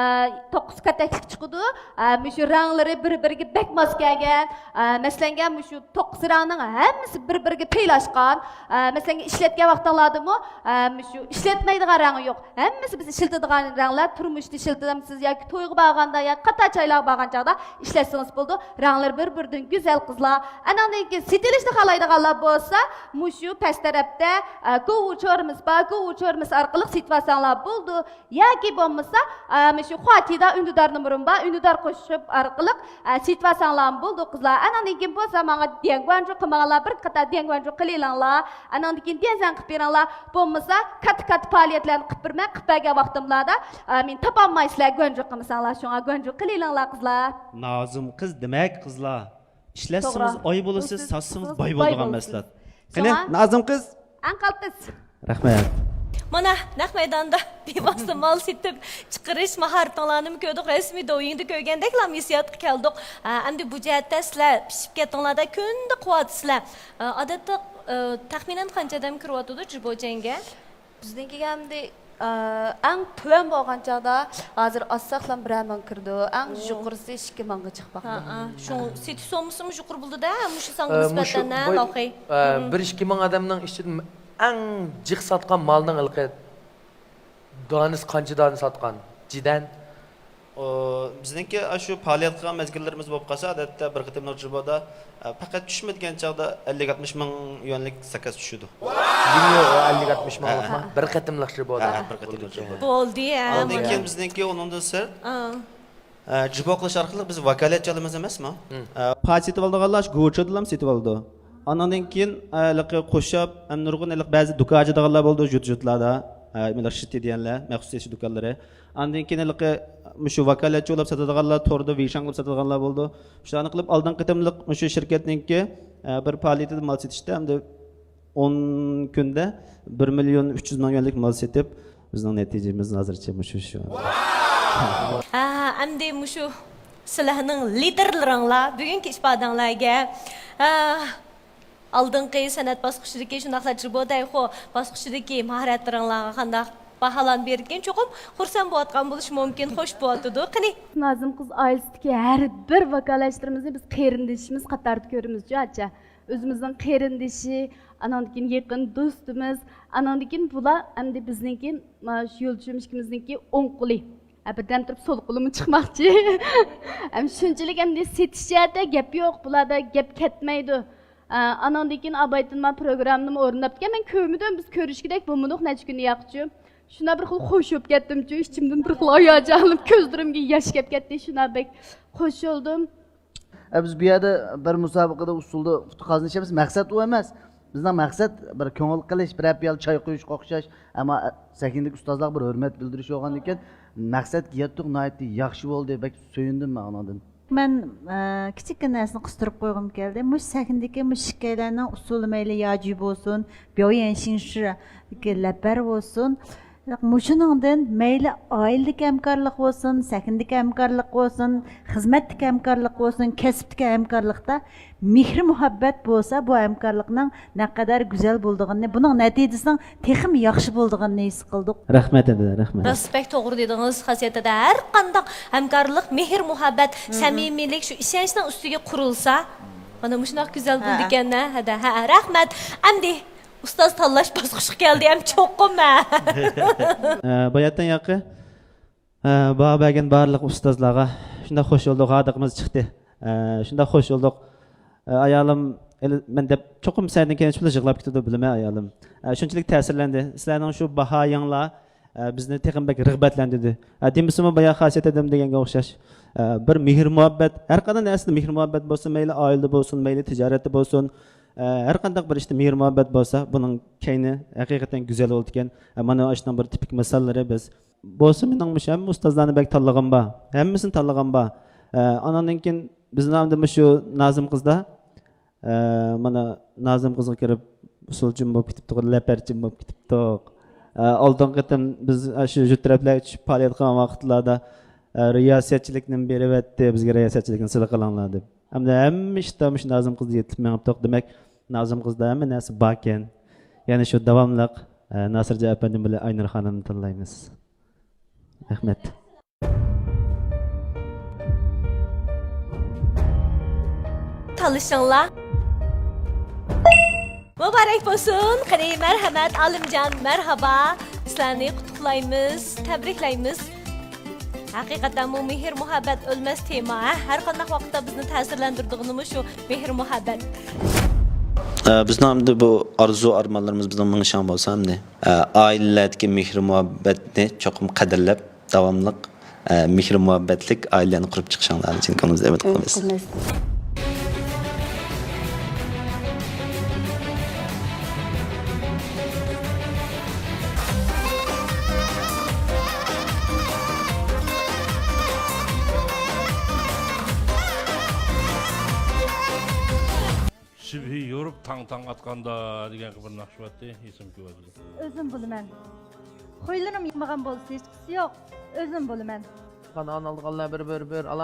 توققۇز كاتەكلىك چىقىدۇ. ئە، مۇشۇ رەڭلىرى بىر-بىرىگە بەك ماس كەلگەن. ئە، مەسىلەنگە مۇشۇ توققۇز رەڭنىڭ ھەممىسى بىر-بىرىگە پەيلاشقان. ئە، مەسىلەنگە ئىشلەتكەن ۋاقتىڭلاردىمۇ، ئە، مۇشۇ ئىشلەتمەيدىغان رەڭ يوق. ھەممىسى بىز ئىشلىتىدىغان رەڭلەر، تۇرمۇشتا ئىشلىتىمسىز ياكى تويغا بارغاندا ياكى قاتار چايلارغا بارغان چاغدا ئىشلەتسىڭىز بولىدۇ. رەڭلىرى بىر-بىرىدىن گۈزەل، قىزلار. ئاناندىن كېيىن سېتىلىشنى خالايدىغانلار بولسا، مۇشۇ پەس تەرەپتە، ئە، گوۋۇ چورىمىز بار، گوۋۇ چورىمىز ئارقىلىق سېتىۋالساڭلار بولىدۇ. ياكى بولمىسا، ئە، مۇشۇ خۇاتىدا ئۈندىدار نومۇرۇم بار، ئۈندىدار قوشۇپ ئارقىلىق، ئە، سېتىۋالساڭلارمۇ بولىدۇ، قىزلار. ئاناندىن كېيىن بولسا ماڭا ديەنگۇەنجۇ قىلمىغانلار بىر قاتار ديەنگۇەنجۇ قىلىۋېلىڭلار. ئاناندىن كېيىن ديەنزەن قىلىپ بېرىڭلار. بولمىسا كاتتا-كاتتا پائالىيەتلەرنى قىلىپ بېرىمەن، قىلىپ بەرگەن ۋاقتىملاردا، ئە، مېنى تاپالمايسىلەر، گۇەنجۇ قىلمىساڭلار، شۇڭا گۇەنجۇ قىلىۋېلىڭلار، قىزلار. نازىم قىز دېمەك، قىزلار. ئىشلەتسىڭىز ئاي بولىسىز، ساتسىڭىز باي بولىدىغان مەھسۇلات. قېنى، شۇڭا نازىم قىز. ئەڭ قالتىس. رەھمەت. مانا، نەق مەيداندا بىۋاسىتە مال سېتىپ چىقىرىش ماھارىتىڭلارنىمۇ كۆردۇق. رەسمىي دوۋيىڭدا كۆرگەندەكلا ھېسسىياتقا كەلدۇق. ئە، ئەمدى بۇ جەھەتتە سىلەر پىشىپ كەتتىڭلار-دە، كۈندە قىلىۋاتىسىلەر. ئە، ئادەتتە، ئە، تەخمىنەن قانچە ئادەم كىرىۋاتىدۇ جىبوجيەنگە؟ بىزنىڭكىگە ئەمدى، ئە، ئەڭ تۆۋەن بولغان چاغدا ھازىر ئازساقلام بىرەر مىڭ كىرىدۇ. ئەڭ يۇقىرىسى ئىككى مىڭغا چىقىپ باققان. ھە، ھە. شۇ سېتىش سوممىسىمۇ يۇقىرى بولىدۇ-دە، مۇشۇ سانغا ئە، مۇشۇ نىسبەتەن، ھە، بۇ، لاخىي. ئە، بىر ئىككى مىڭ ئادەمنىڭ ئىچىدىن ئەڭ جىق ساتقان مالنىڭ ھېلىقى دانىسى قانچە دانە ساتقان؟ جىدەن. ئۇ، بىزنىڭكى ئاشۇ پائالىيەت قىلغان مەزگىللىرىمىز بولۇپ قالسا، ئادەتتە بىر قېتىملىق جىبودا، ئە، پەقەت چۈشمە دېگەن چاغدا ئەللىك ئەللىك مىڭ يۈەنلىك زاكاز چۈشىدۇ. يۈەن ئەللىك ئەللىك مىڭلىقمۇ؟ ھە. بىر قېتىملىق جىبودا. ھە، بىر قېتىملىق جىبودا. بولدى، ھە، ئاندىن كېيىن بىزنىڭكى ئۇنىڭدىن سىرت، ئا. ئە، جىبو قىلىش ئارقىلىق بىز ۋاكالەتچى ئالىمىز ئەمەسمۇ؟ ھە. ئە، پاچ سېتىۋالىدىغانلار شۇ گۇچۇدىلا سېتىۋالىدۇ. ئانىڭدىن كېيىن، ئە، ھېلىقى قوشاپ، ھەم نۇرغۇن ھېلىقى بەزى دۇكان ئاچىدىغانلار بولىدۇ، جۇت-جۇتلاردا. ئە، مۇنداق شىتى دېگەنلەر، مەخسۇس ئېشى دۇكانلىرى. ئاندىن كېيىن ھېلىقى مۇشۇ ۋاكالەتچى بولۇپ ساتىدىغانلار، توردا ۋېيشاڭ قىلىپ ساتىدىغانلار بولىدۇ. شۇلارنى قىلىپ، ئالدىنقى قېتىملىق مۇشۇ شىركەتنىڭكى، ئە، بىر پائالىيىتىدە مال سېتىشتا ئەمدى ئون كۈندە بىر مىليون ئۈچ يۈز مىڭ يۈەنلىك مال سېتىپ، بىزنىڭ نەتىجىمىز ھازىرچە مۇشۇ، شۇ. ھە، ئەمدى مۇشۇ سىلەرنىڭ لىدېرلىرىڭلار بۈگۈنكى ئىپادەڭلارگە، ھە، ئالدىنقى سەنئەت باسقۇچىدىكى، شۇنداقلا جىبو دەيخو باسقۇچىدىكى ماھارەتلىرىڭلارغا قانداق باھالارنى بېرىدىكەن؟ چوقۇم خۇرسەن بولۇۋاتقان بولۇشى مۇمكىن، خوش بولۇۋاتىدۇ. قېنى؟ نازىم قىز ئائىلىسىدىكى ھەر بىر ۋاكالەتچىلىرىمىزنى بىز قېرىندىشىمىز قاتارىدا كۆرىمىزچۇ، ئاچا. ئۆزىمىزنىڭ قېرىندىشى، ئاناندىن كېيىن يېقىن دوستىمىز، ئاناندىن كېيىن بۇلار ئەمدى بىزنىڭكى، مانا شۇ يولدىشىم ئىككىمىزنىڭكى ئوڭ قولى. ھە، بىردەم تۇرۇپ سول قولىمۇ چىقماقچى. ھەم شۇنچىلىك ئەمدى سېتىش جەھەتتە گەپ يوق، بۇلاردا گەپ كەتمەيدۇ. ئە، ئاناندىن كېيىن ئابايتىن مانا پروگراممىنىمۇ ئورۇنداپتىكەن، مەن كۆرمىدىم، بىز كۆرۈشكۈدەك بولمىدۇق نەچچە كۈندىن ياقىچۇ. شۇنداق بىر خىل خوش بولۇپ كەتتىمچۇ، ئىچىمدىن بىر خىل ھاياجانلىنىپ كۆزلىرىمگە ياش كەپ كەتتى، شۇنداق بەك خوش بولدۇم. ئە، بىز بۇ يەردە بىر مۇسابىقىدە ئۇسسۇلدا ئۇتۇق قازىنىش ئەمەس، مەقسەت ئۇ ئەمەس. بىزنىڭ مەقسەت بىر كۆڭۈل قىلىش، بىرەر پىيالە چاي قۇيۇشقا ئوخشاش. ئەمما سەھنىدىكى ئۇستازلارغا بىر ھۆرمەت بىلدۈرۈش بولغاندىكىن، مەقسەتكە يەتتۇق، ناھايىتى ياخشى بولدى، بەك سۆيۈندۈم مەن ئۇنىڭدىن. مەن، ئە، كىچىككىنە نەرسىنى قىستۇرۇپ قويغۇم كەلدى. مۇشۇ سەھنىدىكى مۇشۇ ئىككىيلەننىڭ ئۇسسۇلى مەيلى ياجۈ بولسۇن، بياۋيەنشىڭشىدىكى لەپەر بولسۇن، مۇشۇنىڭدىن مەيلى ئائىلىدىكى ھەمكارلىق بولسۇن، سەھنىدىكى ھەمكارلىق بولسۇن، خىزمەتتىكى ھەمكارلىق بولسۇن، كەسىپتىكى ھەمكارلىقتا مېھرى مۇھەببەت بولسا، بۇ ھەمكارلىقنىڭ نەقەدەر گۈزەل بولىدىغىنىنى، بۇنىڭ نەتىجىسىنىڭ تېخىمۇ ياخشى بولىدىغىنىنى ھېس قىلدۇق. رەھمەت ھەدە، رەھمەت. راست، بەك توغرا دېدىڭىز. خاسىيەت ھەدە، ھەر قانداق ھەمكارلىق مېھىر مۇھەببەت، سەمىمىيلىك، شۇ ئىشەنچنىڭ ئۈستىگە قۇرۇلسا، مانا مۇشۇنداق گۈزەل بولىدىكەن ھەدە. ھە، رەھمەت. ئەمدى ئۇستاز تاللاش باسقۇچىغا كەلدى ھەم چوقۇم ھە. ئە، باياتتىن ياقى، ئە، باھا بەرگەن بارلىق ئۇستازلارغا شۇنداق خوش بولدۇق، ھاردۇقىمىز چىقتى. ئە، شۇنداق خوش بولدۇق. ئە، ئايالىم، ئېلى-، مەن دەپ چوقۇم سەھنىدىن كېيىن شۇنداق يىغلاپ كېتىدۇ، بىلىمەن ئايالىم. ئە، شۇنچىلىك تەسىرلەندى. سىلەرنىڭ شۇ باھايىڭلار، ئە، بىزنى تېخىمۇ بەك رىغبەتلەندۈردى. ئە، دېمىسىمۇ بايا خاسىيەت ھەدەم دېگەنگە ئوخشاش. ئە، بىر مېھىر مۇھەببەت، ھەر قانداق نەرسىدە مېھىر مۇھەببەت بولسۇن، مەيلى ئائىلىدە بولسۇن، مەيلى تىجارەتتە بولسۇن، ئە، ھەر قانداق بىر ئىشتا مېھىر مۇھەببەت بولسا، بۇنىڭ كەينى ھەقىقەتەن گۈزەل بولىدىكەن. ئە، مانا ئاشۇنىڭ بىر تىپىك مىساللىرى بىز. بولسا مېنىڭ مۇشۇ ھەممە ئۇستازلارنى بەك تاللىغىنىم بار. ھەممىسىنى تاللىغىنىم بار. ئە، ئاناندىن كېيىن بىزنىڭ ئەمدى مۇشۇ نازىم قىزدا، ئە، مانا نازىم قىزغا كىرىپ ئۇسسۇلچىمۇ بولۇپ كېتىپتۇق، لەپەرچىمۇ بولۇپ كېتىپتۇق. ئە، ئالدىنقى قېتىم بىز ئاشۇ يۇرت تەرەپلەرگە چۈشۈپ پائالىيەت قىلغان ۋاقىتلاردا، ئە، رىياسەتچىلىكنى بېرىۋەتتى، بىزگە رىياسەتچىلىكنى سىلەر قىلىڭلار دەپ. ئەمدى ھەممە ئىشتا مۇشۇ نازىم قىزدا يېتىلىپ مېڭىپتۇق. دېمەك، نازىم قىزدا ھەممە نەرسە باركەن. يەنە شۇ داۋاملىق، ئە، ناسىرجان ئەپەندىم بىلەن ئاينۇر خانىمنى تاللايمىز. رەھمەت. تاللىشىڭلار مۇبارەك بولسۇن. قېنى، مەرھەمەت، ئالىمجان، مەرھابا. سىلەرنى قۇتلۇقلايمىز، تەبرىكلەيمىز. ھەقىقەتەنمۇ مېھىر-مۇھەببەت ئۆلمەس تېما، ھە؟ ھەر قانداق ۋاقىتتا بىزنى تەسىرلەندۈرىدىغىنىمۇ شۇ مېھىر-مۇھەببەت. ئە، بىزنىڭ ئەمدى بۇ ئارزۇ-ئارمانلىرىمىز بىزنىڭ مېڭىشىڭ بولسا ئەمدى، ئە، ئائىلىلەردىكى مېھىر-مۇھەببەتنى چوقۇم قەدىرلەپ، داۋاملىق، ئە، مېھىر-مۇھەببەتلىك ئائىلىلەرنى قۇرۇپ چىقىشىڭلارنى چىن كۆڭلىمىزدىن ئۈمىد قىلىمىز. يورۇپ تاڭ تاڭ ئاتقاندا دېگەن بىر ناخشا بارتى، ئېسىمگە كېلىۋاتىدۇ. ئۆزۈم بولىمەن. خۇيلىرىم يىقمىغان بولسا ھېچقىسى يوق. ئۆزۈم بولىمەن. قانان ئالدىغانلار بىر بىر بىر ئالام.